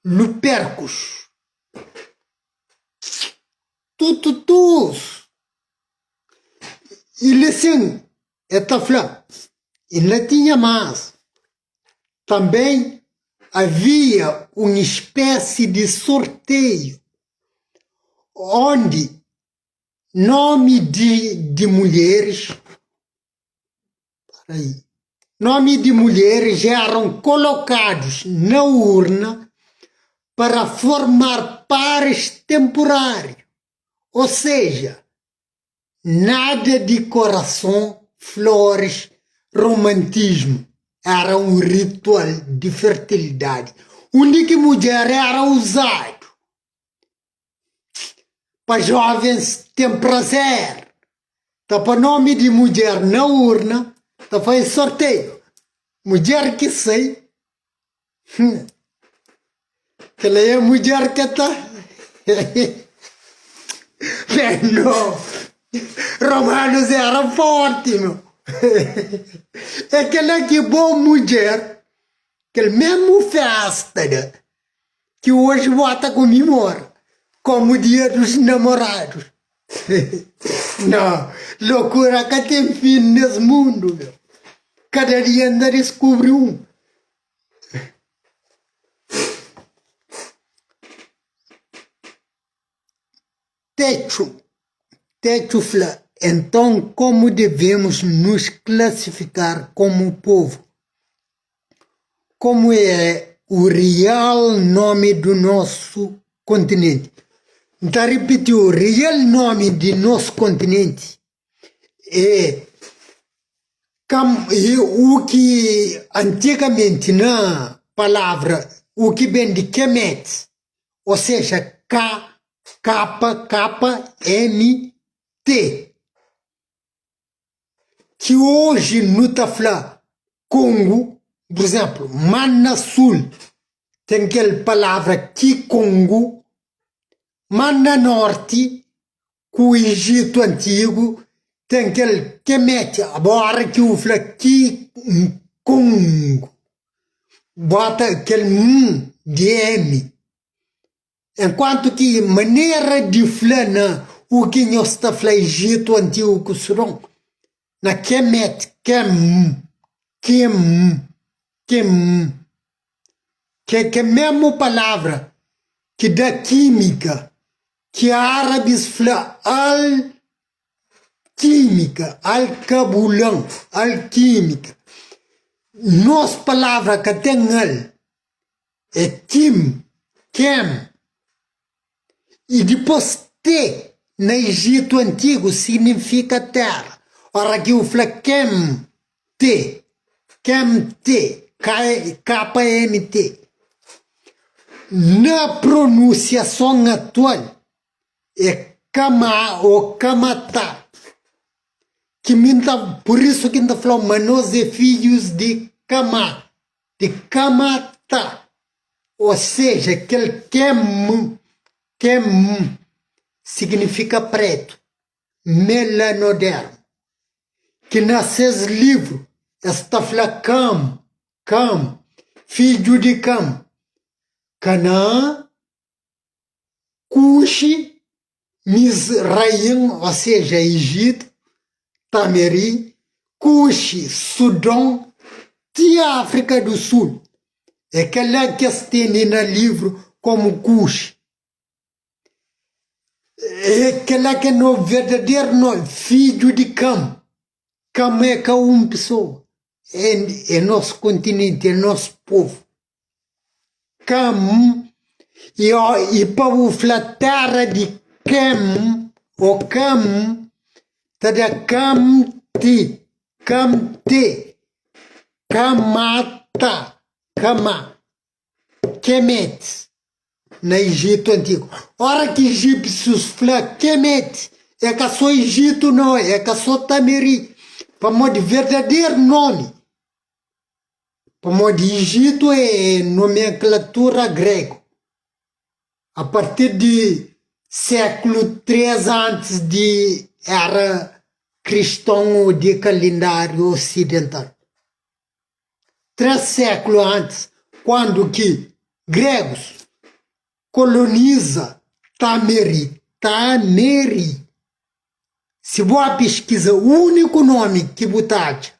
Luperkus. Tututus! I li sin, el ta fla, Inda tinha más. Tanbê avia un spési di sorteiu ondi nómi di di mulheris nómi di mulheris éram kolokadus na urna para formar pares temporáriu, ô seja, Nada di korason, floris, romantismu. Éra un ritual di fertilidadi undi ki mudjer éra uzadu pa jovens ten prazer. Ta pa nomi di mudjer na urna, ta faze sorteiu. Mudjer ki sai, Kel-la é mudjer ke ta Mano, romanus éra fórti, meu. É kel-la ki bo mudjer, kel mésmu fésta da ki oji bo ta komemora kómu dia dos namoradus. Nau, lokura ka ten fin nes mundu, meu. Kada dia N ta diskubri un. Techo Techo fla, Então como devemos nos classificar como povo? Como é o real nome do nosso continente? N ta ripiti, o real nome di nos continente é u ki antigamenti na palavra u ki ben di Kemet, ô seja, K K K M T, ki oji nu ta fla Kongu, pur izénplu, má na sul ten kel palavra Kikongu, má na nórti Ku Ijitu antigu ten kel Kemet, abora ki u fla ki Kongu, bota kel m di M. Enkuantu ki manera di fla na u ki nhos ta fla Ijitu antigu ku Sudon, na Kemet, kem, kem, kem, ke memu palavra ki da kimika ki árabis fla al-kímika, al-kabulan, al-kímika. Nos palavra ka ten al, é kim, kem, i dipôs te. na Ijitu antigu signifika téra. Óra ki bu fla Kem Te, Kem Te, K-M-T, na pronunsiason atual é Kamá ô Kamatá. Ki mi N ta, pur isu ki N ta fla-u ma nos é fidjus di Kamá, di Kamatá. Ô seja, kel Kem, Kem, signifika prétu, melanodermu, ki na ses livru es ta fla Kam, Kam, fidju di Kam, Kanaã, Kuxi, Misrain, ô seja, Ijitu, Tameri, Kuxi, Sudon, ti Áfrika du Sul. É kel-la ki es tene na livru kómu Kuxi. É kel-la ki é no verdaderu nómi, fidju di Kam. Kam é ka un pesoa, é nos kontinenti, é nos povu. Kam, i pa bu fla tera di Kem ô Kam, ta da Kam-ti, Kam-te, Kamata, Kama, Kemet, na Ijitu antigu. Ora ki ijipsius fla Kemet, é ka sô Ijitu nau, é ka sô Tameri, pamodi verdaderu nomi Pamodi Ijitu é nomenklatura gregu. A partir di sékulu 3 antis di era kriston ô di kalendáriu osidental. 3 sékulu antis, kuandu ki gregus koloniza Tameri, Tameri. Si bu a piskiza úniku nomi ki bu ta atxa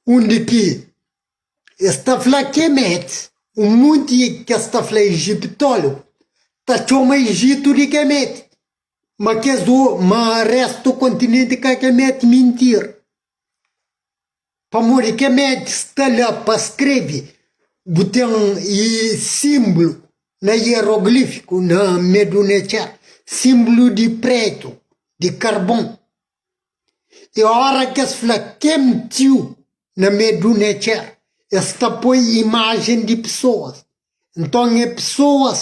undi ki es ta fla Kemet, un monti ki es ta fla ejiptólogu ta txoma Ijitu di Kemet, ma kes ma restu kontinenti ka Kemet, mintira. Pamodi Kemet sta la pa skrebe, bu ten i sinblu na ieroglífiku na Medunetxer, sinblu di pretu, di karbon. I ora ki es fla Kemtiu na Medunetxer, es ta poi imajen di pesoas. Nton é pesoas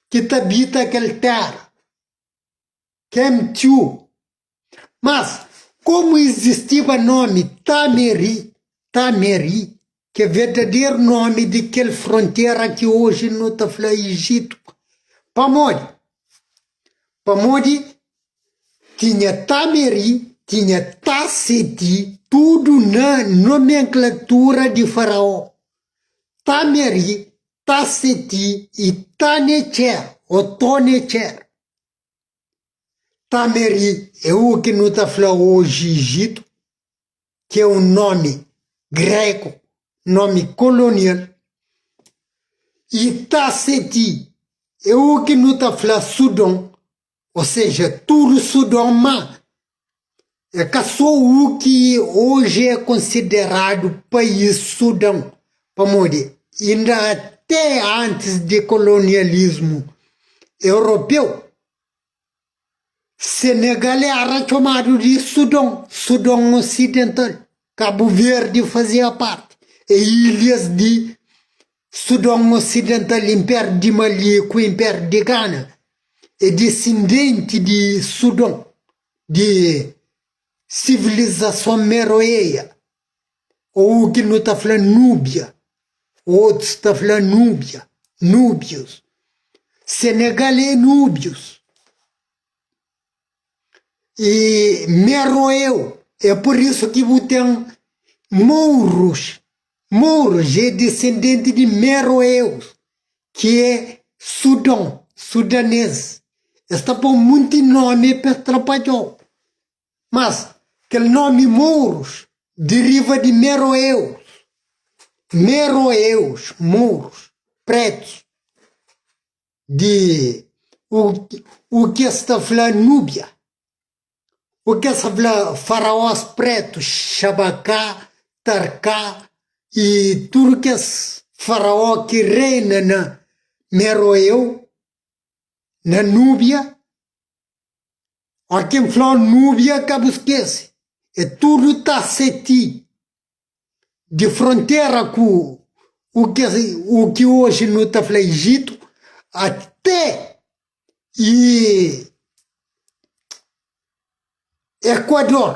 ki ta abita kel téra. Kemtiu. Mas, komu izistiba nomi Tameri, Tameri, ki é verdaderu nomi di kel frontera ki oji nu ta fla Ijitu. Pamodi? Pamodi tinha Tameri, tinha Taseti, tudu na nomenklatura di Faraó. Tameri, Taseti i Tanetxer ô Tonetxer. Tameri é u ki nu ta fla oji Ijitu. ki é un nómi gregu, nómi kolonial, i Taseti é u ki nu ta fla Sudon, ô seja, tudu Sudon, má é ka sô u ki oji é konsideradu país Sudon, pamodi inda até antis di kolonialismu europeu, Senegal éra txomadu di Sudon, Sudon Osidental. Kabu Verdi fazia parti. É ilhas di Sudon Osidental, Inpériu di Mali ku Inpériu di Gana é disendenti di Sudon, di sivilizason Meroeia, ô u ki nu ta fla Núbia. Otus ta fla Núbia, Núbius. Senegal é Núbius. I Meroeu, é pur isu ki bu ten Mourus. Mourus é disendenti di Meroeus, ki é Sudon, sudanês. Es ta pô munti nomi pa es trapadja-u. Mas, kel nomi Mourus deriva di Meroeus, Meroeus, Mourus, pretus, di u ki es ta fla Núbia, u ki es ta fla faraós pretus, Xabaká, Tarká i tudu kes faraó ki reina na Meroeu, na Núbia. Ó ki N fla-u Núbia ka bu skese, é tudu Ta-Seti, di frontera ku u ki u ki oji nu ta fla Ijitu até i Ekuador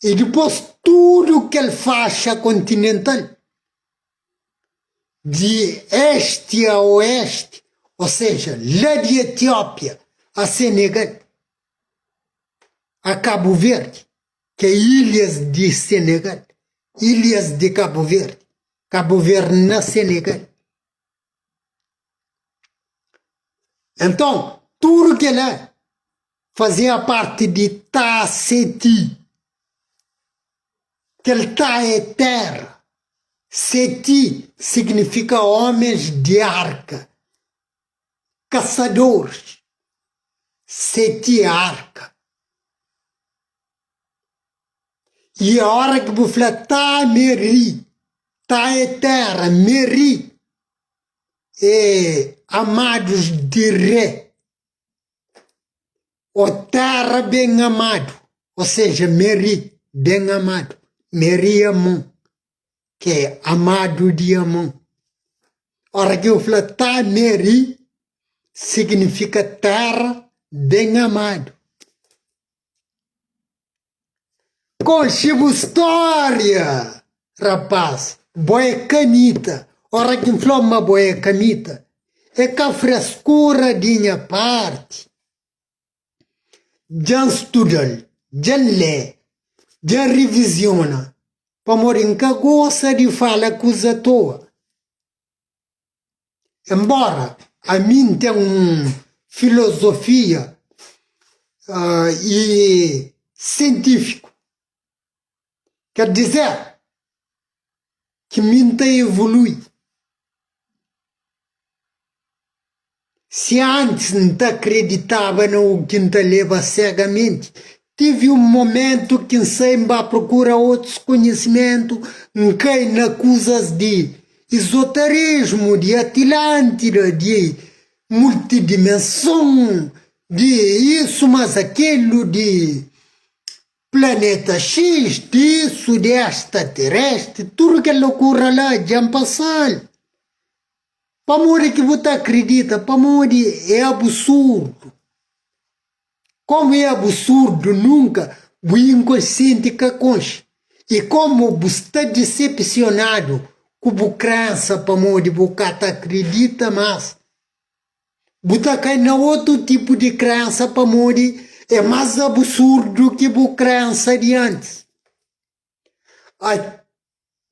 i dipôs tudu kel faxa kontinental di esti a oesti, ô seja, la di Etiópia a Senegal, a Kabu Verdi, ki é ilhas di Senegal, ilhas di Kabu Verdi, Kabu Verdi na Senegal. Enton, tudu kel-la fazia parti di Ta-Seti. Kel Ta é téra, Seti signifika ómis di arka, kasadoris. Seti é arka. I óra ki bu fla Ta Meri, Ta é téra, Meri é amadus di ré, ô téra ben amadu, ô seja, Meri ben amadu, Meri Amon, ki é amadu di Amon. Óra ki bu fla Ta Meri, signifika téra ben amadu. Konxe bu stória, rapaz, bo é kamita. Ora ki N fla-u ma bo é kamita, é ka freskura di nha parti. Dja N studa-l, dja N lé, dja N riviziona, pamodi N ka gosta di fala kuza atoa. Enbóra ami N ten un filozofia i sientífiku, ker dizer ki mi N ta evolui. Si antis N ta akreditaba na u ki N ta leba segamenti, Tive un momentu ki N sai N ba prokura otus konhisimentu, N kai na kuzas di izoterismu, di Atilântida, di multidimenson, di isu mas akelu, di planeta X, di isu, di extraterestri, tudu kel lokura la dja N pasa-l. Pamodi ki bu ta akridita? Pamodi é abusurdu. Komu é abusurdu nunka bu inkonsienti ka konxe i komu bu sta disepsionadu ku bu krensa pamodi bu ka ta akridita mas, bu ta kai na otu tipu di krensa pamodi é mas abusurdu ki bu krensa di antis.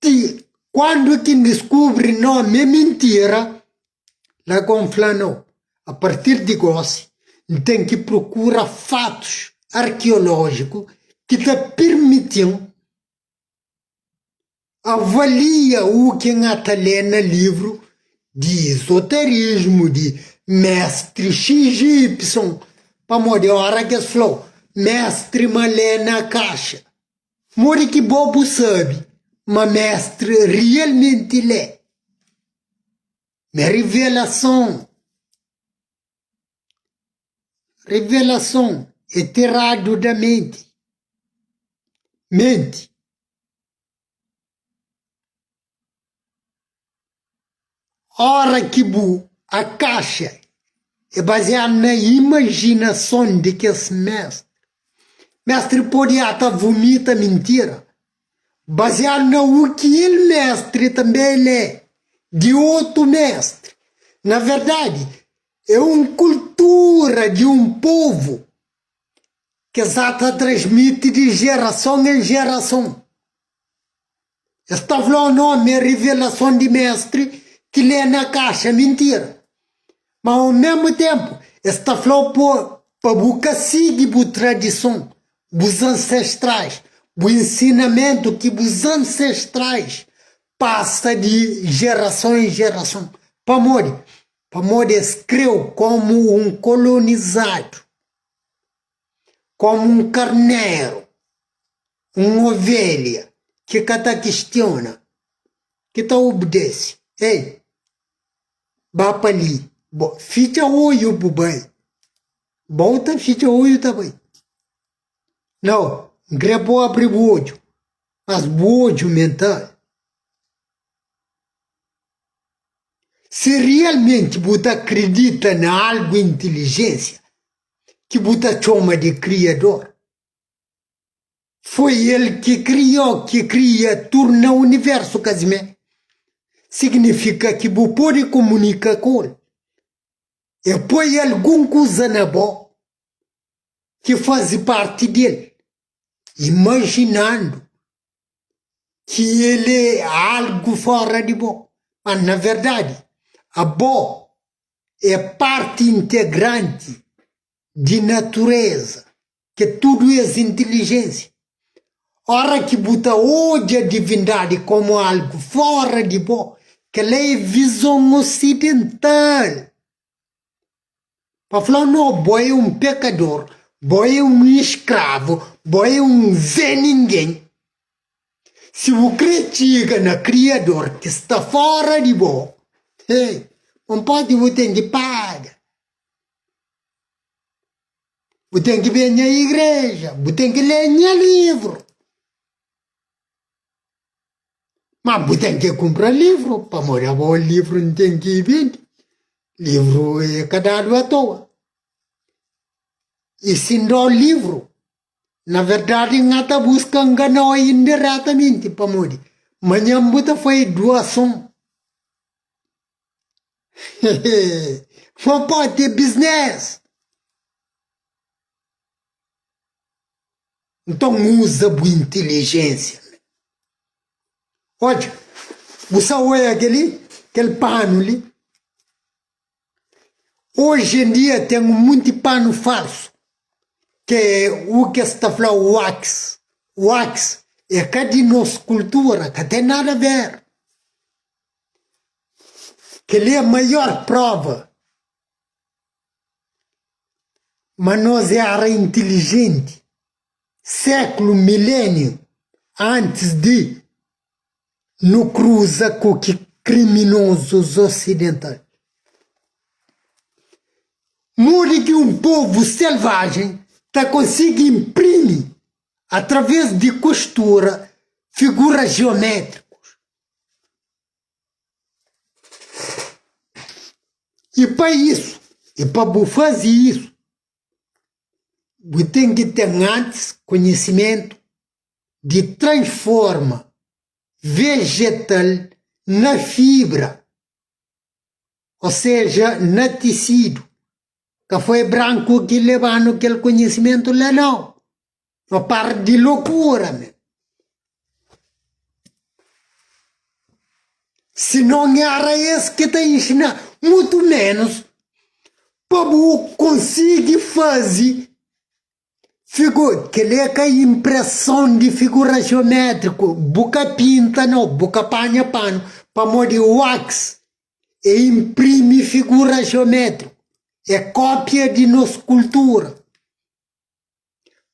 Ti kuandu ki N diskubri nomi é mintira, la go N fla no, a partir di gosi N ten ki prokura fatus arkeolójiku ki ta pirmiti-m avalia u ki N ata lé na livru di izoterismu di mestri XY, pamodi ora ki es fla-u mestri ma lé na kaxa. Modi ki bo bu sabe ma Mestri rialmenti lé? Ma é rivelason. Rivelason é tiradu da menti. Menti. Ora ki bu a kaxa é baziadu na imajinason di kes mestri. Mestri pode ata vumita mintira baziadu na u ki el mestri tanbe el é di otu mestri. Na verdadi, é un kultura di un povu ki es ata transmiti di jerason en jerason. Es ta fla-u nomi é rivelason di Mestri ki lé na kaxa. Mintira! Ma au mesmu tenpu, es ta fla-u pa bu ka sigi bu tradison, bus ansestrais, bu ensinamentu ki bus ansestrais pasa di jerason en jerason. Pamodi? Pamodi es krê-u komu un kolonizadu, komu un karneru. Un ovelha ki ka ta kistiona, ki ta obdese. Ei, ba pa li, bo fitxa oiu bu bai. Bo ta fitxa odju ta bai. Nau, N kre pa bu abri bu odju, mas bu odju mental. Si realmenti bu ta akridita na algu intilijensia ki bu ta txoma di Kriador, foi el ki kria o ki kria turna universu ka simé, signifika ki bu pode kumunika ku el. E poi algun kuza na bo ki faze parti di el, imajinandu ki el é algu fora di bo, ma na verdadi abo é parti integranti di natureza, ki é tudu es intilijénsia. Ora ki bu ta odja divindadi komu algu fora di bo, kel-la é vizon osidental. Pa fla-u no, bo é un pekador, bo é un iskravu, bo é un Zé Ningen. Si bu krê txiga na Kriador ki sta fóra di bo, hei, un poti bu ten ki paga. Bu ten ki ben nha igreja, bu ten ki lé nha livru. Ma bu ten ki kunpra livru, pamodi abo livru N ten ki bindi. Livru e ka dadu atoa. I si N dau livru, na verdadi N ka ta buska nganau indiretamenti, pamodi manhan bu ta fai duason. Bo pode ter business. Nton uza bu inteligência. Odja, bu sa oia kel-li, kel panu li. Oji en dia ten un monti panu falsu, ki é u ki es ta fla wax. Wax é ka di nos kultura, ka ten nada a ver. Kel-li é maior prova ma nos éra intilijenti séklu, miléniu antis di nu kruza ku ki kriminozus osidental. Modi ki un povu selvajen ta konsigi inprimi, através di kostura, figuras jiométrikus? I pa isu, i pa bu faze isu, bu ten ki ten antis konhisimentu di transforma vejetal na fibra, o seja, na tisidu. Ka foi branku ki leba-nu kel konhisimentu la, nau. No para di lokura men. Si non era es ki ta inxina, mutu menus pa bu konsigi fazi figu, kel-li é ka inpreson di figura jiométriku, bu ka pinta no, bu ka panha panu, pamodi wax é inprimi figura jiométriku, é kópia di nos kultura.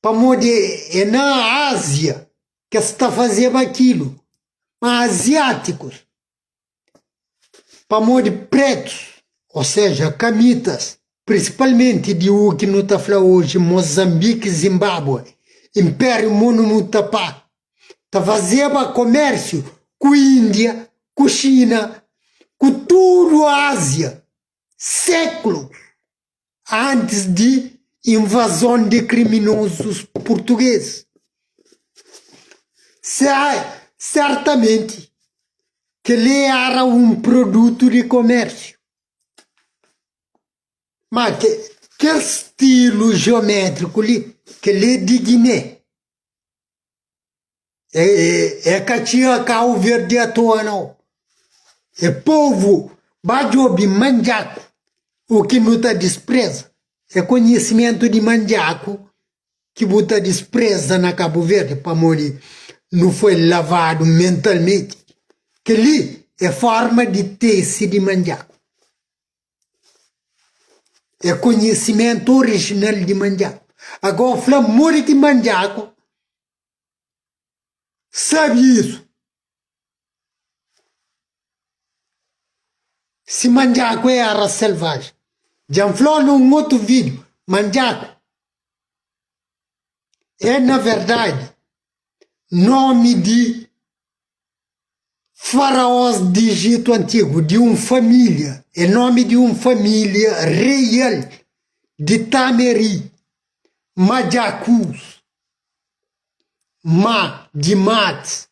Pamodi é na Ázia ki es ta fazeba akilu, ma aziátikus, pamodi pretus, ô seja, kamitas, prinsipalmenti di u ki nu ta fla oji Mozambiki, Zimbábue, Inpériu Monomutapá, ta fazeba komérsiu ku Índia, ku Xina, ku tudu Ázia, séklus. antis di invazon di kriminozus purtugês. Sertamenti, kel-li éra un produtu di komérsiu. Má kel stilu jiométriku li, kel-li é di Giné. É ka txiga Kabu Verdi atoa nau. É povu ba djobe mandjaku u ki nu ta dispreza. É konhisimentu di mandjaku ki bu ta dispreza na Kabu Verdi pamodi nu foi lavadu mentalmenti. Kel-li é forma di tese di mandjaku. É konhisimentu orijinal di mandjaku. Agora fla modi ki mandjaku Sabe isu. Si mandjaku é era selvajen. Dja N fla-u na un otu vídiu. Mandjaku é, na verdadi, nomi di faraós di Ijitu antigu, di un família, é nomi di un família reial di Tameri, Madjakus, Ma di Mat,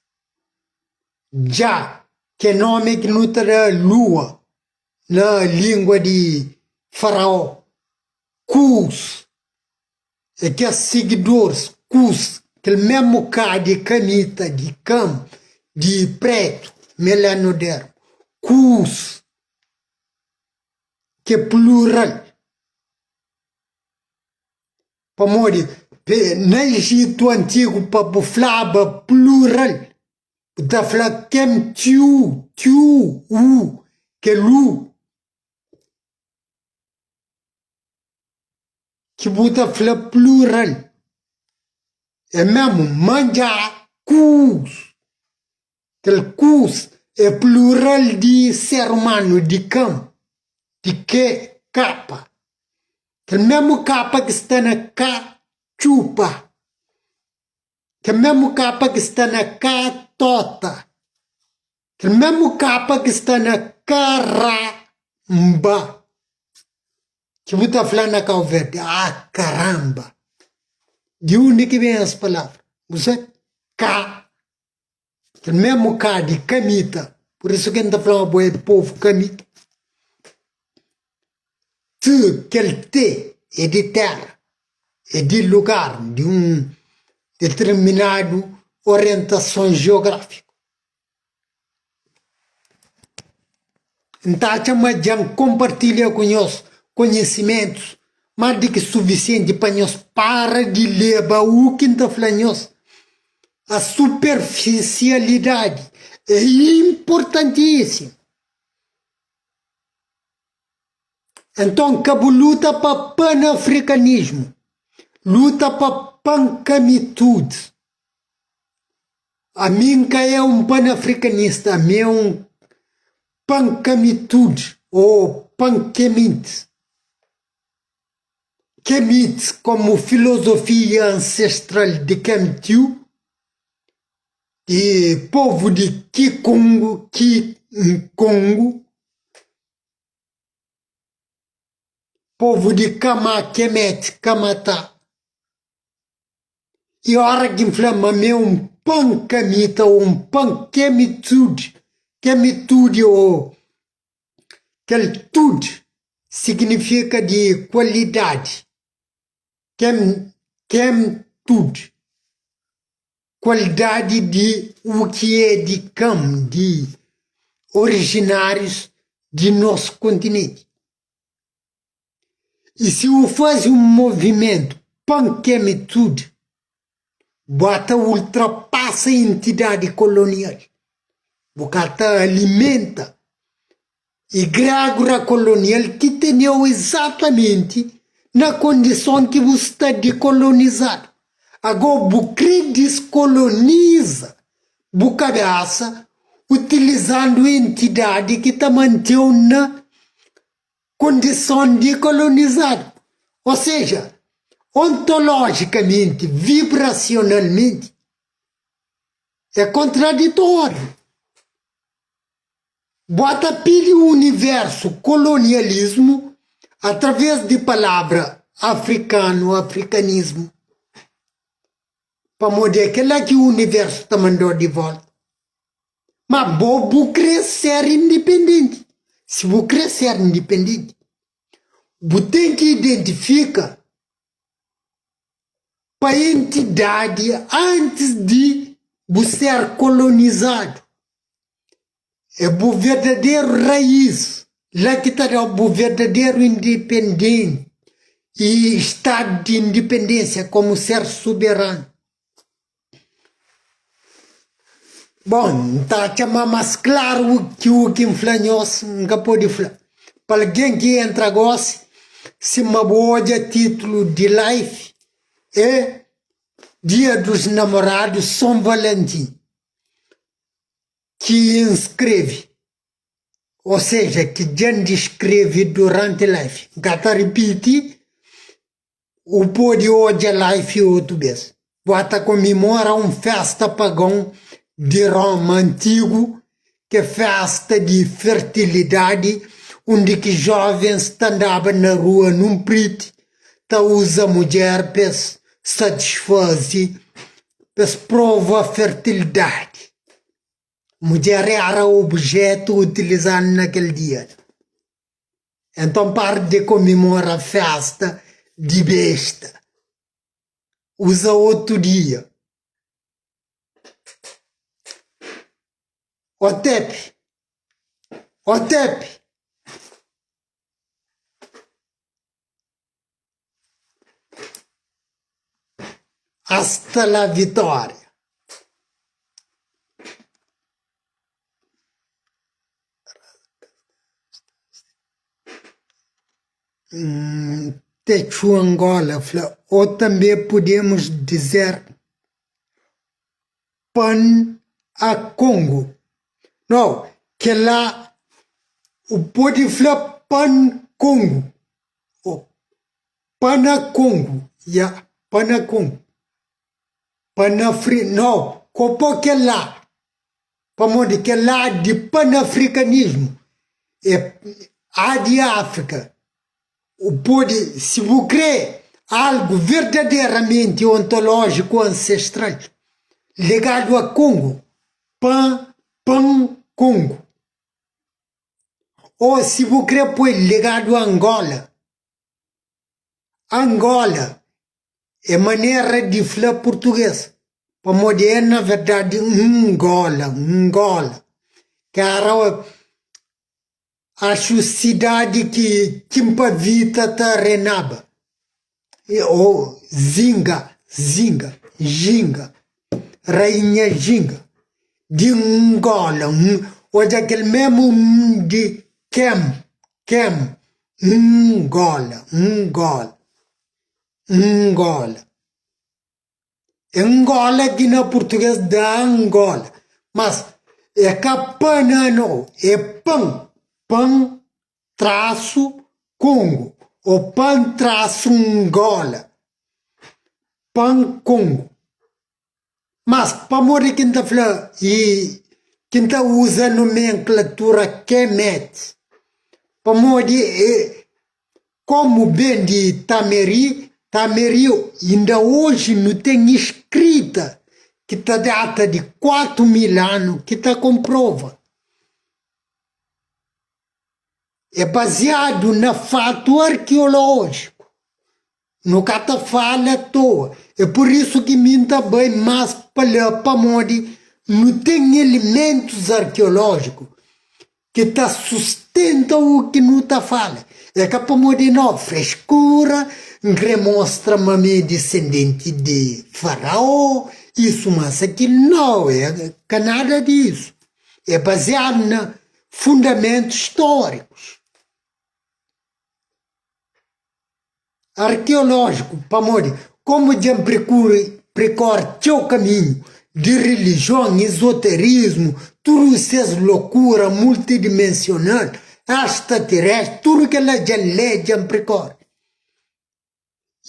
Dja, ki é nomi ki nu ta da lua na língua di Faraó, Kus, é kes sigidoris, Kus, kel mésmu K di Kamita, di Kam, di prétu, melanodermu, Kus, ki é plural. Pamodi na Ijitu antigu pa bu flaba plural, bu ta fla kem tiu, tiu, u, kel u ki bu ta fla plural. É mésmu manja kus, kel kus é plural di ser umanu, di kan, di ke kapa. Kel mésmu kapa ki sta na ka txupa. Kel mésmu kapa ki sta na ka tota. Kel mésmu kapa ki sta na karamba. Ki bu ta fla na Kau Verdi, ah karamba! Di undi ki ben es palavra? Bu sabe? Ka. Kel mésmu ka di kamita. Pur isu ki N ta fla ma bo é povu kamita. T, kel T é di téra, é di lugar, di un determinadu orientason jeográfiku. N ta atxa ma dja N konpartilha ku nhos konhisimentus más di ki sufisienti pa nhos para di leba u ki N ta fla nhos. A superfisialidadi é inportantísimu. Enton ka bu luta pa panafrikanismu, luta pa pankamitudi. Ami N ka é un panafrikanista, ami é un pankamitudi ô pankemit. Kemit komu filozofia ansestral di Kemtiu di povu di Kikongo, Ki-Nkongo. Povu di Kama, Kemet, Kamatá. I ora ki N fla ma mi é un pankamita ô un pankemitudi, kemitudi ô kel tud signifika di kualidadi, kem, kemtud, kualidadi di u ki é di kam, di orijinárius di nos kontinenti. I si u faze un movimentu pankemitudi, bu ata ultrapasa entidadi kolonial, bu ka ta alimenta igrégora kolonial ki teneu izatamenti na kondison ki bu sta dikolonizadu. Ago bu kre diskoloniza bu kabesa utilizandu entidadi ki ta manteu na kondison di kolonizadu, ô seja, ontolojikamenti, vibrasionalmenti, é kontraditóriu. Bu ta pidi universu kolonialismu através di palavra afrikanu, afrikanismu, pamodi é kel-la ki universu ta manda-u di volta. Ma bo bu kre ser indipendenti. Si bu kre ser indipendenti, bu ten ki identifika pa entidadi antis di bu ser kolonizadu. É bu verdaderu raiz la ki ta da-u bu verdaderu indipendenti i stadu di indipendensia komu ser soberanu. Bon, N ta atxa ma más klaru ki u ki N fla nhos, N ka pode fla. Pa algen ki entra gósi, sima bu odja titlu di live é Dia dos Namorados Son Valentin ki N skrebe, ô seja, ki dja N diskreve duranti live. N ka ta ripiti. U pode odja life otu bes. Bu ata komemora un festa pagon di Roma antigu, ki é festa di fertilidadi, undi ki jovens ta andaba na rua nunpriti ta uza mudjer pa es satisfaze, pa es prova fertilidadi. Mudjer éra objetu utilizadu na kel dia. Enton para di komemora festa di besta, uza otu dia. Otep, otep. Hasta la vitória. Techu Angola fla, ou tanbe podemos dizer pan a Congo. Nau, kel-la bu pode fla pan Congo ô Panacongo, ya, Panacongo, Panafri, nau, ko pô kel-la, pamodi kel-la di panafrikanismu é A di Áfrika. Bu pode, si bu krê algu verdaderamenti ontolójiku ansestral ligadu a Kongu, pan, pan Kongu. Ô si bu krê poi ligadu a Angola, Angola é manera di fla purtugês, pamodi é na verdadi Ngola, Ngola, ki éra Axu sidadi ki Kimpavita ta renaba, ô Zinga, Zinga, Jinga, Rainha Jinga di Ngola, odja kel memu n di Kem, Kem, Ngola, Ngola, Ngola. É Ngola ki na purtugês da Angola, mas é ka pana no, é pan, pan trasu Kongu ô pan trasu Ngola, pan Kongu. Mas pamodi ki N ta fla i ki N ta uza nomenklatura Kemet? Pamodi é Komu ben di Tameri, Tameri, inda oji nu ten iskrita ki ta data di 4000 anu ki ta konprova. É baziadu na fatu arkeolójiku. Nu ka ta fala atoa. É pur isu ki mi N ta bai más pa la pamodi nu ten elementus arkeolójiku ki ta sustenta u ki nu ta fala. É ka pamodi no freskura, N kre mostra ma mi é disendenti di Faraó, isu mas akil. Nau, é ka nada disu. É baziadu na fundamentus stórikus, arkeolójiku, pamodi komu dja N perkore txeu kaminhu di rilijion, izoterismu, tudu ses lokura multidimensional, extraterestri, tudu kel-la dja N lé, dja N perkore.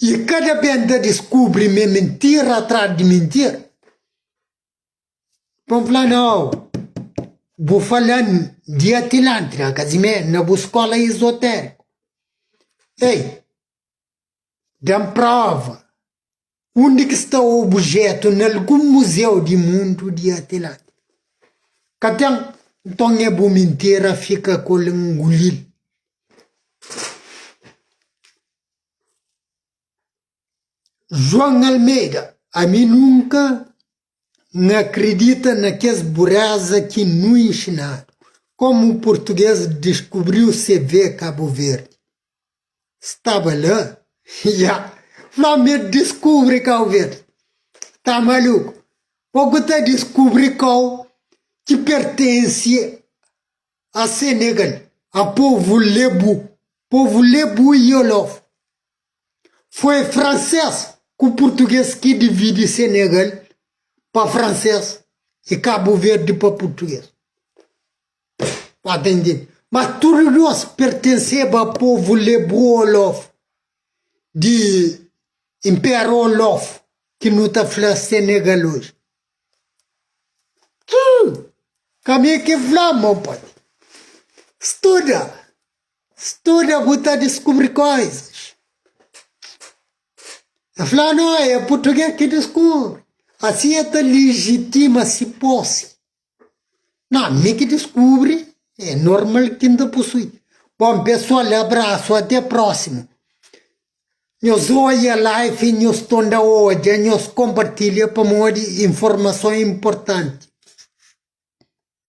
I kada bes N ta diskubri ma é mintira atrás di mintira. Pa N fla, Nau, bu fala-m di Atilântida, ka simé, na bu skóla izotériku. Ei, da-m próva undi ki sta obujétu na algun muzeu di mundu di Atilântida. Ka ten, nton é bu mintira, fika ku el nguli-l. João Almeida, Ami nunka N akridita na kes bureza ki nu inxinadu. Komu purtuges diskubriu CV Kabu Verdi? Staba la? Ya! Fla ma el diskubri Kau Verdi. Ta maluku? Bo ku ta diskubri kau ki pertensi a Senegal, a povu Lebu, povu Lebu i Olof. Foi fransês ku purtugês ki dividi Senegal pa fransês i Kabu Verdi pa purtugês. Pa ta intende? Mas tudu dôs pertenseba a povu Lebu Olof di. Impéru Olof, ki nu ta fla Senegal oji. Txuu! Ka mi ki fla, mon pode. Studa! Studa bu ta diskubri koizas. El fla, No, é purtugês ki diskubri. Asi el ta lijitima si posi. Na, mi ki diskubri, é normal ki N ta pusui. Bon, pesoal, abrasu, ate prósimu. Nhos oia live, nhos tonda odja, nhos konpartilha pamodi informason é inportanti.